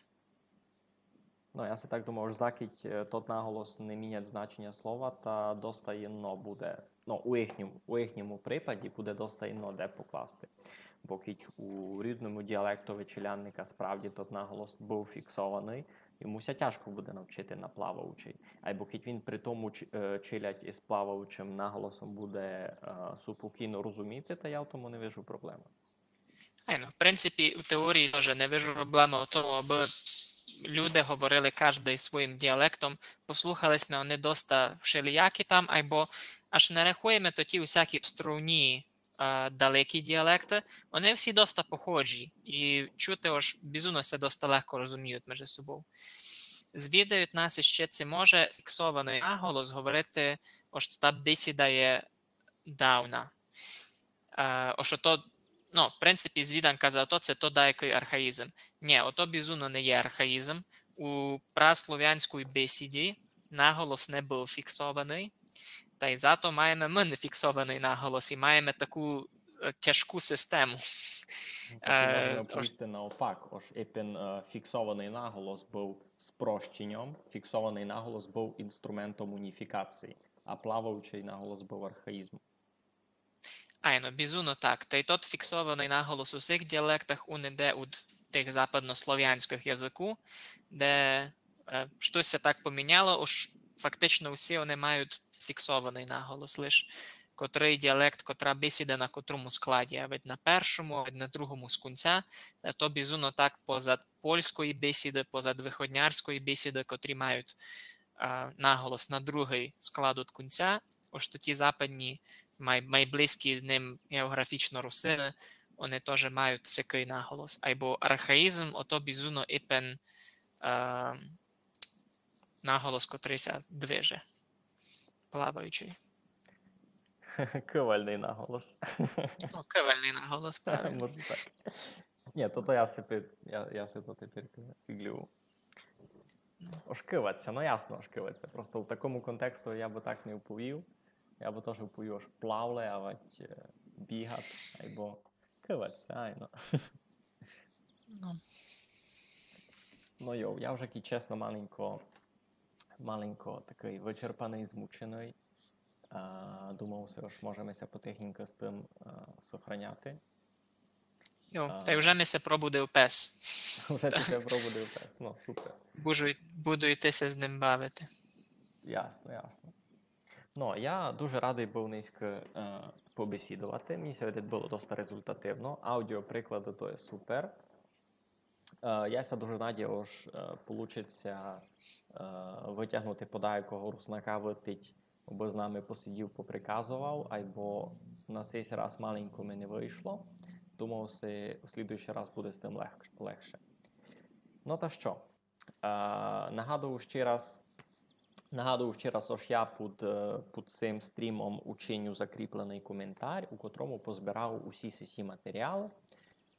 Но, я си так думав, ож закы, е, тот наголос не мінять значеня слова, та доста єдно буде, но, у їхньому, у їхньому припаді буде доста єдно де покласти. Бо кідь у рідному діалектови челядника справді тот наголос быв фіксованый, йому ся тяжко буде навчити на плаваючый. Айбо кідь він при тому ч-, е, челядь із плаваючым наголосом буде, е, супокійно розуміти, та я в тому не вижу проблемы. Айно, в принципі, у теорії тоже не вижу проблемы у тому, абы люди говорили каждый своїм діалектом. Послухали сьме, они доста вшелиякі там, айбо аж не рахуєме тоті усякі островні, е, далекі діалекты. Они всі доста похожі. І чути, ож бізуно ся доста легко розуміють межи собов. Звідають нас іщи, ци може фіксованый наголос говорити, ож та бесіда є давна. Е, ож ото, но, в принципі, звіданка за то, ци то даякый архаїзм. Нє, ото бізуно не є архаїзм. У прасловянській бесіді наголос не быв фіксованый, та й зато маєме мы нефіксованый наголос і маєме таку, е, тяжку систему. Ну, так і можеме Е, ож- оповісти наопак, ож епен, е, фіксованый наголос быв спрощеньом, фіксованый наголос быв інструментом уніфікації, а плаваючый наголос быв архаїзмом. Айно, бізуно так. Та й тот фіксованый наголос у сих діалектах, ун іде од тих западнословянськых языку, де, е, штось ся так поміняло, уж фактично усі они мають фіксованый наголос, лиш котрый діалект, котра бесіда на котрому складі, а ведь на першому, а ведь на другому з кунця, е, то бізуно так позад польської бесіды, позад выходнярської бесіды, котрі мають, а, наголос на другый склад од кунця, ож то ті западні, май, май близькі ним геоґрафічно русины, они тоже мають сякый наголос. Айбо архаїзм, ото бізуно епен, а, наголос, котрый ся движе, плаваючый. Кывальный наголос. Ну, кывальный наголос, правильно. Може так. Нє, то, то я си пи-, я, я си то тепер фіґлюю. Ну. Ож кывать ся, ну ясно, ож кывать ся. Просто в такому контексту я бы так не уповів. Я бы тоже уповів, ож плавле, авать, е, бігать, айбо кывать ся, айно. Ну. Ну йо, я вже, кідь чесно, маленько, маленько такый вычерпаный, змученый. А, думав си, ож можеме ся потихеньку з тым, а, сохраняти. Йо, А. Та й вже ми ся пробудив пес. Вже тепер пробудив тест. Ну, супер. Буду, буду йти ся з ним бавити. Ясно, ясно. Ну, я дуже радый быв нынька е, побесідовати. Мені ся видить, было доста результативно. Аудіоприклады то є супер. Е, я ся дуже надію, ож е, получить ся е, вытягнути подаякого руснака вытить, абы з нами посидів, поприказовав, айбо на сись раз маленько ми не вышло. Думав си, у слідуючый раз буде з тым лег- легше. Ну та што? Е, нагадую ще раз, нагадую ще раз, ож я під, е, під сим стрімом учиню закріпленый коментар, у котрому позбирав усі сесі матеріалы.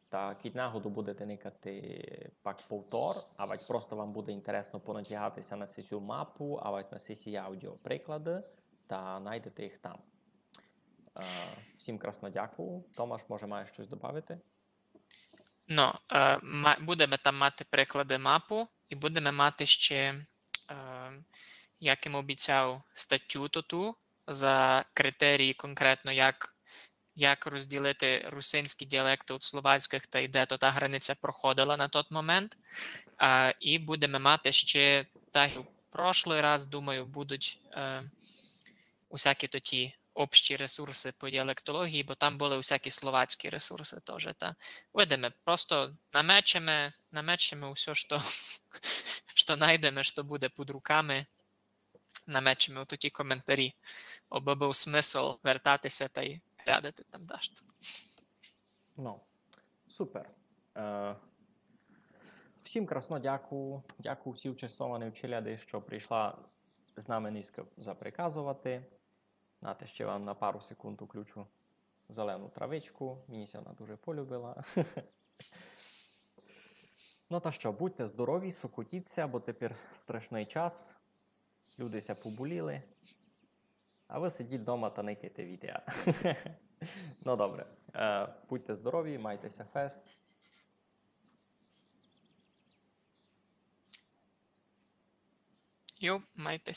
Та кідь нагоду будете никати пак повтор, авадь просто вам буде інтересно понатягати ся на сесю мапу, авадь на сесі аудіоприклады, та найдете їх там. Е, всім красно дякую. Томаш, може, маєш штось добавити? Ну, е, ма- будеме там мати приклады мапу, і будеме мати ще, е, як им обіцяв, статтю тоту за критерії конкретно, як, як розділити русинські діалекты від словацькых та й де то та границя проходила на тот момент. А, і будеме мати ще, так як прошлый раз, думаю, будуть е, усякі тоті общі ресурсы по діалектології, бо там были усякі словацькі ресурсы тоже. Та видиме, просто намечеме, намечеме усьо, што, што найдеме, што буде під руками, намечеме у тоті коментарі, абы быв смысл вертати ся та й глядати там дашто. Ну, супер. Е, всім красно дякую. Дякую всій участвованій челяди, што прийшла з нами нынька заприказовати. Знаєте, ще вам на пару секунд включу зелену травичку. Мені ся вона дуже полюбила. Ну та што, будьте здорові, сокотіть ся, бо тепер страшный час. Люди ся поболіли. А вы сидіть дома та никайте відео. Ну добре. Е, будьте здорові, майте ся фест. Йо, майте